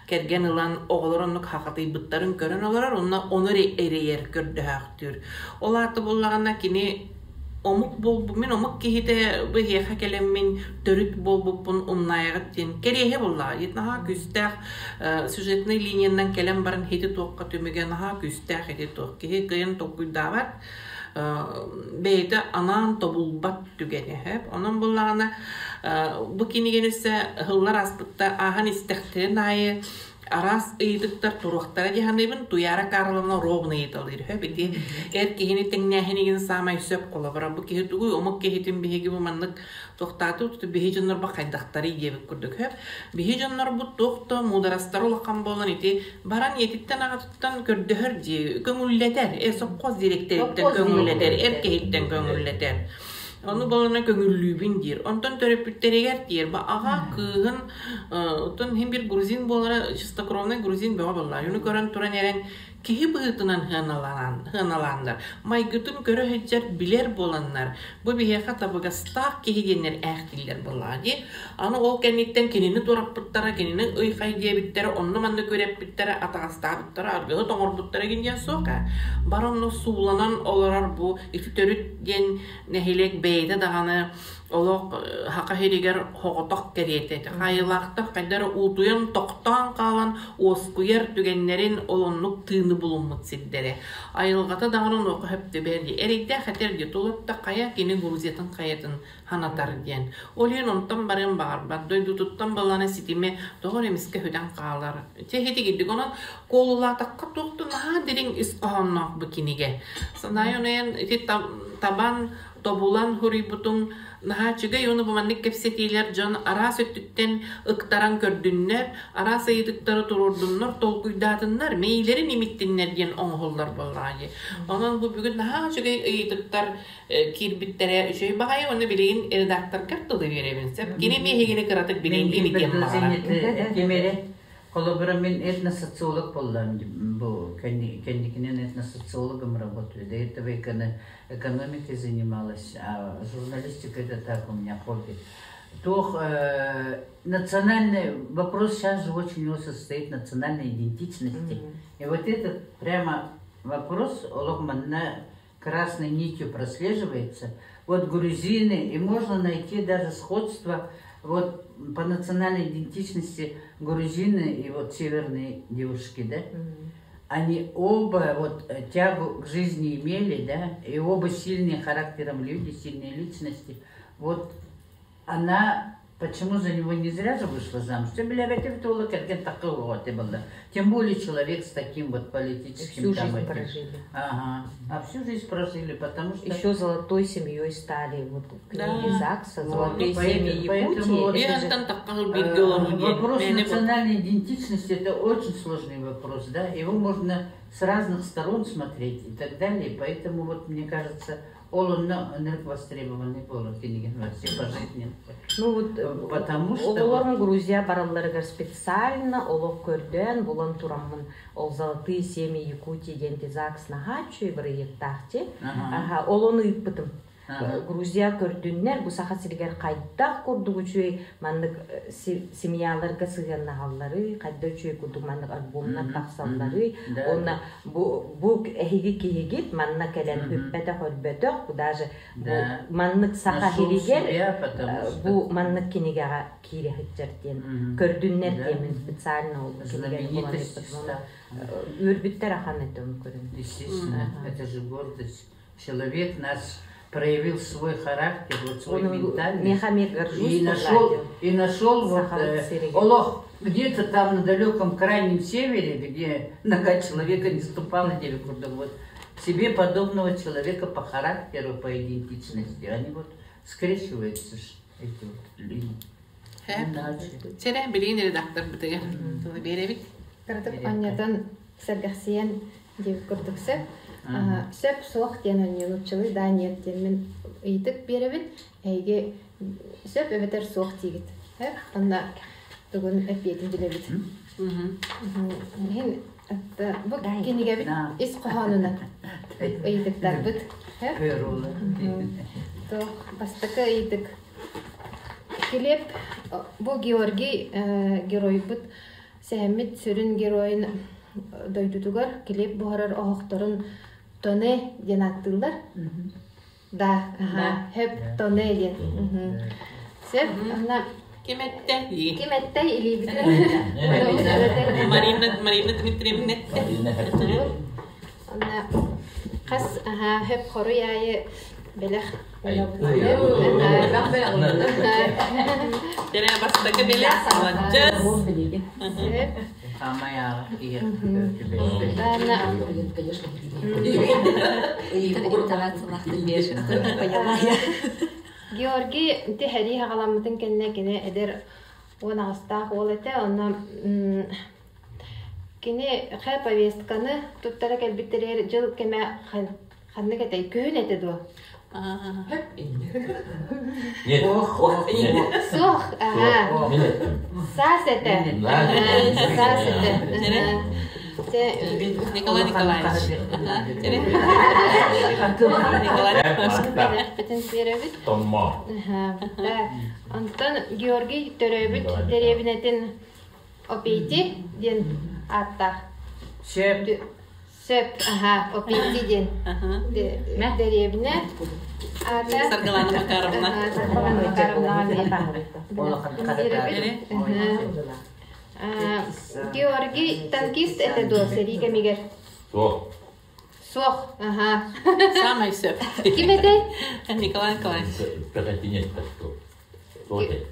кэргэн ылан оҕолор оннук хахатыйбыттарын көрөн олорор уонна ону эрэйэр көрдөһөөхтүүр. Ол аата буоллаҕына кини омук буолбут мин омук киһитэ бу эһиэхэ кэлэммин төрүт буолбуппун умнаайаҕыт диэн кэриэһэ буоллаҕа. Наһаа күүстээх сюжетнай линиянан кэлэн баран ити туохха түмүгэ наһаа күүстээх ити туох киһи кыайан толкуйдаабат бэйэтэ анаан тобулбат түгэнэ сөп. Онон буоллаҕына бу кинигэни өссө ыһыллар ааспытта ааһан истэхтэрин аайы араас ыйытыктар туруохтара дии саныыбын. Туйаара Карловна ровно ыйыталыыр сөп. Ити эр киһини тэҥнээһинигин саамай сөп холобура. Бу киһи тугуй омук киһитин биһиги бу маннык туохтааты биһи дьоннорбо хайдахтарый диэбит курдук сөп. Биһи дьоннорбут туох да муударастар улахан буолан ити баран ийэтиттэн аҕатыттан көрдөһөр дии көҥүллэтэр сопхуос дириэктэриттэн көҥүллэтэр эр киһиттэн көҥүллэтэр ону болона көҥүллүүбүн диир онтон төрөппүттэригэр тиэр ба аҕа кыыһын оттон иһин бир грузин буолара чистокровный грузин бөҕө буолла ону көрөн туран эрэн Киһи быһыытынан сыаналааннар, майгытын көрө сылдьар билэр буоланнар, бу биһиэхэ табыгастаах киһи диэннэр ээхтииллэр буоллаҕа дии. Аны ол кэнниттэн кинини туораппыттара, кинини ый-хай диэбиттэрэ, онно-манна күрэппиттэрэ, атаҕастаабыттара, аргыһы тоҥорбуттара игин диэн суох ээ. Бары онно сууланан олорор бу ити төрүт диэн нэһилиэк бэйэтэ даҕаны олох Саха сиригэр соҕотох кэриэтэ этэ. Хаайыылаахтар хайда эрэ уутуйан, тохтоон хаалан уоскуйар түгэннэрин ол оннук тыыны булуммут сирдэрэ. Айылҕата даҕаны онуоха сөп дии. Эрэйдээх этэр дии, тулатта хайа кини Грузиятын хайатын ханатар диэн. Ол иһин онтон барыан баҕарбат, дойдутуттан балана ситимэ тоҕо эрэ эмискэ сүтэн хаалар. Чэ, итигирдик онон куолулаатахха туох да наһаа дириҥ ис хоһоонноох бу кинигэ. Санаайа онон ити табан тобулан суруйбутуҥ наһаа үчүгэй уонна бу маннык кэпсэтиилэр дьон араас өттүттэн ыктаран көрдүннэр, араас ыйытыктары туруордуннар, толкуйдаатыннар, мэйиилэрин имиттиннэр диэн оҥоһуллар буоллаҕа дии. Онон бу бүгүн наһаа үчүгэй ыйытыктар киирбиттэрэ үчүгэй баҕайы уонна билигин редакторгар тылы биэрэбин сөп. Кини эмиэ эһигини кыратык билигин имитиэн баҕарар. Холобура, мин этносоциолог буоллам бу кэнникинэн этносоциологом работаю. До этого экономикой занималась, а журналистика это так у меня хобби. Туох национальный вопрос сейчас же очень остро стоит национальной идентичности. И вот этот прямо вопрос олох манна красной нитью прослеживается. Вот грузины, и можно найти даже сходство вот по национальной идентичности грузины и вот северные девушки, да? Они оба вот тягу к жизни имели, да, и оба сильные характером люди, сильные личности. Вот она почему за него не зря же вышла замуж? Тем более человек с таким вот политическим... Всю жизнь прожили. Ага. А всю жизнь прожили, потому что... Еще золотой семьей стали. Вот книги ЗАГСа, золотые семьи Якутии. Вопрос национальной идентичности – это очень сложный вопрос, да? Его можно с разных сторон смотреть и так далее. Поэтому вот мне кажется, ол онно ынырык востребованный буолар кинигэ вообще по жизни. Ну вот, потому что оҕолорум Грузия баралларыгар специально олох көрдөөн булан тураммын ол золотые семьи Якутии диэн ЗАГС наһаа үчүгэй бырайыактаах Аха, ол ону ыыппытым. Грузия көрдүннэр, бу Саха сиригэр хайдах курдук үчүгэй маннык семьяларга сыһыаннаһаллары, хайда үчүгэй курдук маннык альбомнар тахсаллары, уонна бу бу эһиги киһигит манна кэлэн үппэтэх өлбөтөх, бу даже бу маннык Саха сиригэр бу маннык кинигэҕэ киирэ сылдьар диэн көрдүннэр диэмин специально ол кинигэни булан ыыппытым. Үөрбүттэр ахан этим көрүн. Естественно, это же гордость. Человек нас проявил свой характер, вот свой ментальность. И нашел, и нашел вот олох где-то там на далеком крайнем севере, где нога человека не ступала, вот себе подобного человека по характеру, по идентичности. Они вот скрещиваются, эти вот линии. Сэрэ билигин редактор бытыгар тылы биэрэбит. Кыратык анньатан сэргэхсийэн диэбит курдук сөп. Сөп суох диэн анньыылыччылыы да нет диэн мин ыйытык биэрэбин. Эһиги сөп эбэтэр суох диигит. Онно тугун эппиэтин билэбит. Иһин бу кинигэбит ис хоһоонунан ыйытыктарбыт. Туох бастакы ыйытык Килиэп бу Георгий геройбут сэһэммит сүрүн геройун дойдутугар килиэп буһарар оһохторун тоне диэн ааттыыллар. Да, аха, хөп тоне диэн. Сөп, ана Ким этте? Ким этте илиибитин. Марина Марина Дмитриевна этте. Онна хас аха хөп хоруй аайы бэлэх Тэрэ бастакы бэлэх маладьыас. Георгий ити сэрии саҕаламмытын кэннэ кини эдэр 18-таах уол этэ, онно кини хэ повестканы туттара кэлбиттэригэр дьыл кэмэ ханнык этэй күһүн этэ дуо? Суох, аха. Саас этэ. Саас этэ. Николай Николаевич. Николай Николаевич. Томмо. Онтон Георгий төрөөбүт дэриэбинэтин Опейти диэн ааттаах. Сөп. Сөп, аха, Опейти диэн дэриэбинэ аата. Саргылана Макаровна. Саргылана Макаровна. Георгий танкист этэ дуо сэрии кэмигэр? Суох. Суох, аха. Самай сөп. Ким этэй? Николай Николаевич.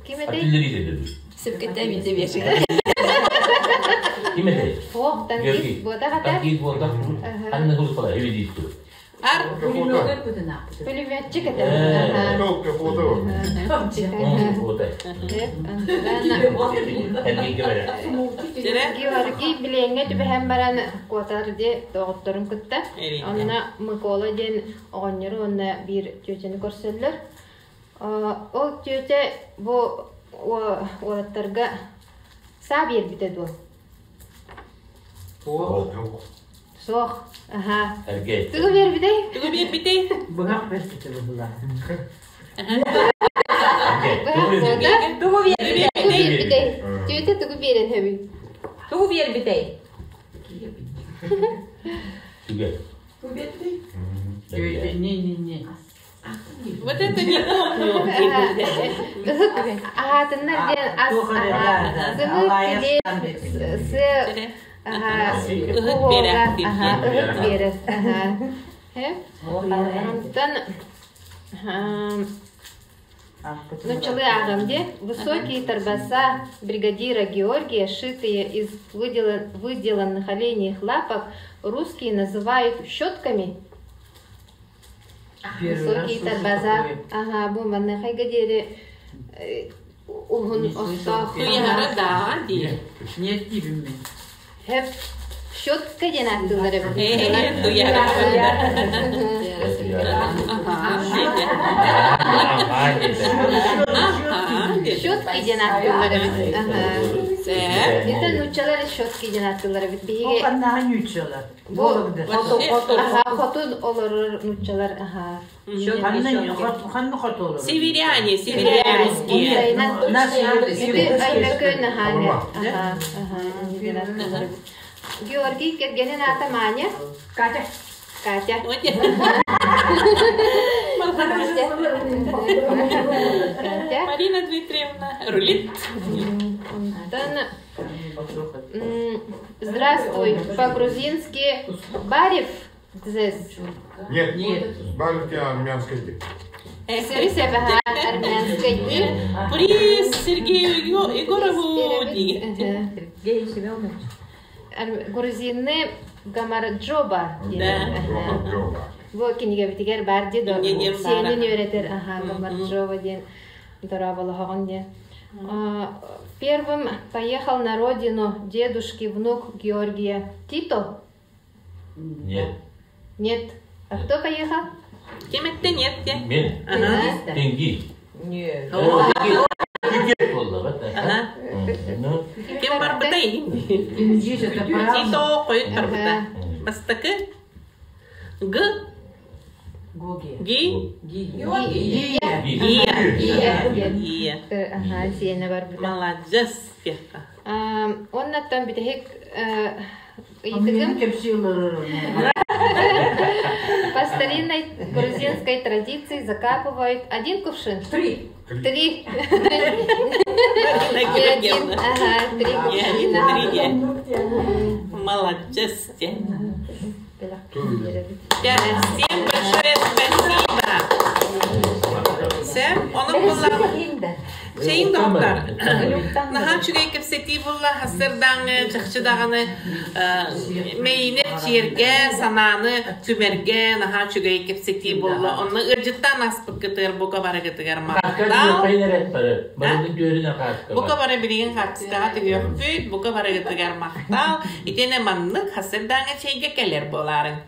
Ким этэй? Сөпкөтө бите биэшик. Ким этэй? Суох, танкист буотах ата. Танкист буотах. Ханна кулупала эбидиитту. Ар Пулеметчик этэ. Георгий билиэҥҥэ түбэһэн баран куотар дии доҕотторун кытта. Онно Микола диэн оҕонньору уонна биир тетяны көрсөллөр. Ол тетя бу уолаттарга саа биэрбитэ дуо? Суох. Аха. Тугу биэрбитэй? Тугу биэрбитэй? Быһах биэрбитэ быһыылаах. Тугу биэрбитэй? Тетя тугу биэрэн сөбүй? Тугу биэрбитэй? Тугу? Тугу биэрбитэй? Не-не-не. Вот это не помню. Ыһык аһаатыннар диэн ас сымыыт килиэп сыа Ыһык биэрэр. Ыһык биэрэр. Онтон Нуччалыы ааҕым дии. Высокие торбаса бригадира Георгия, сшитые из выделанных оленьих лапок, русские называют щетками. Высокие торбаса. Ага, бу манныхайга диэри уһун остоох. Туйаара да дии. Нет, дибим мен. Хэп щетка диэн ааттыыллар эбит. Туйаара. Щетки диэн ааттыыллар эбит. Это нууччалар щетки диэн ааттыыллар эбит. Биһиги Ханнаҕа нууччалар? Бу хотун олорор нууччалар. Ханна хоту олорор? Северяне, северяне русские. Георгий кэргэнин аата Маня. Катя. Катя. Катя. Марина Дмитриевна рулит. Здравствуй, по-грузински Барев Дзес. Нет, нет, Барев армянский день. Армянский день. Приз Сергею Егорову. Сергей Семенович. Грузины Гамарджоба. Да. Бу кинигэбитигэр баар дии сиэнин үөрэтэр аха Гамарджоба диэн дорооболоһоҕун диэн. Первым поехал на родину дедушки внук Георгия Тито? Нет. Нет. А кто поехал? Кем это нет? Мен. Деньги. Нет. Кем барбытай? Тито қойып барбыта. Бастакы Г. Ги. Гия. Гия. Гия. Ага, сиэнэ барбыта. Молодец. Оннаттан бүтэһик ыйытыгым. По старинной грузинской традиции закапывают один кувшин. Три. Три. Один. Ага, три кувшина. Молодец. Всем большое спасибо. Всем. Onun була. Чейин доктор. Наһаа үчүгэй кэпсэтии буолла хасырдаҥы, чахчы даҕаны мэйини чиэргэ, санааны түмэргэ наһаа үчүгэй кэпсэтии буолла. Онно ыалдьыттаан ааспыккытыгар бука барыгытыгар махтал. Бука бары билигин хаартыскаҕа түһүөхпүт, бука барыгытыгар махтал. Итиэнэ маннык хасырдаҥы чэйгэ кэлэр буолаарыҥ.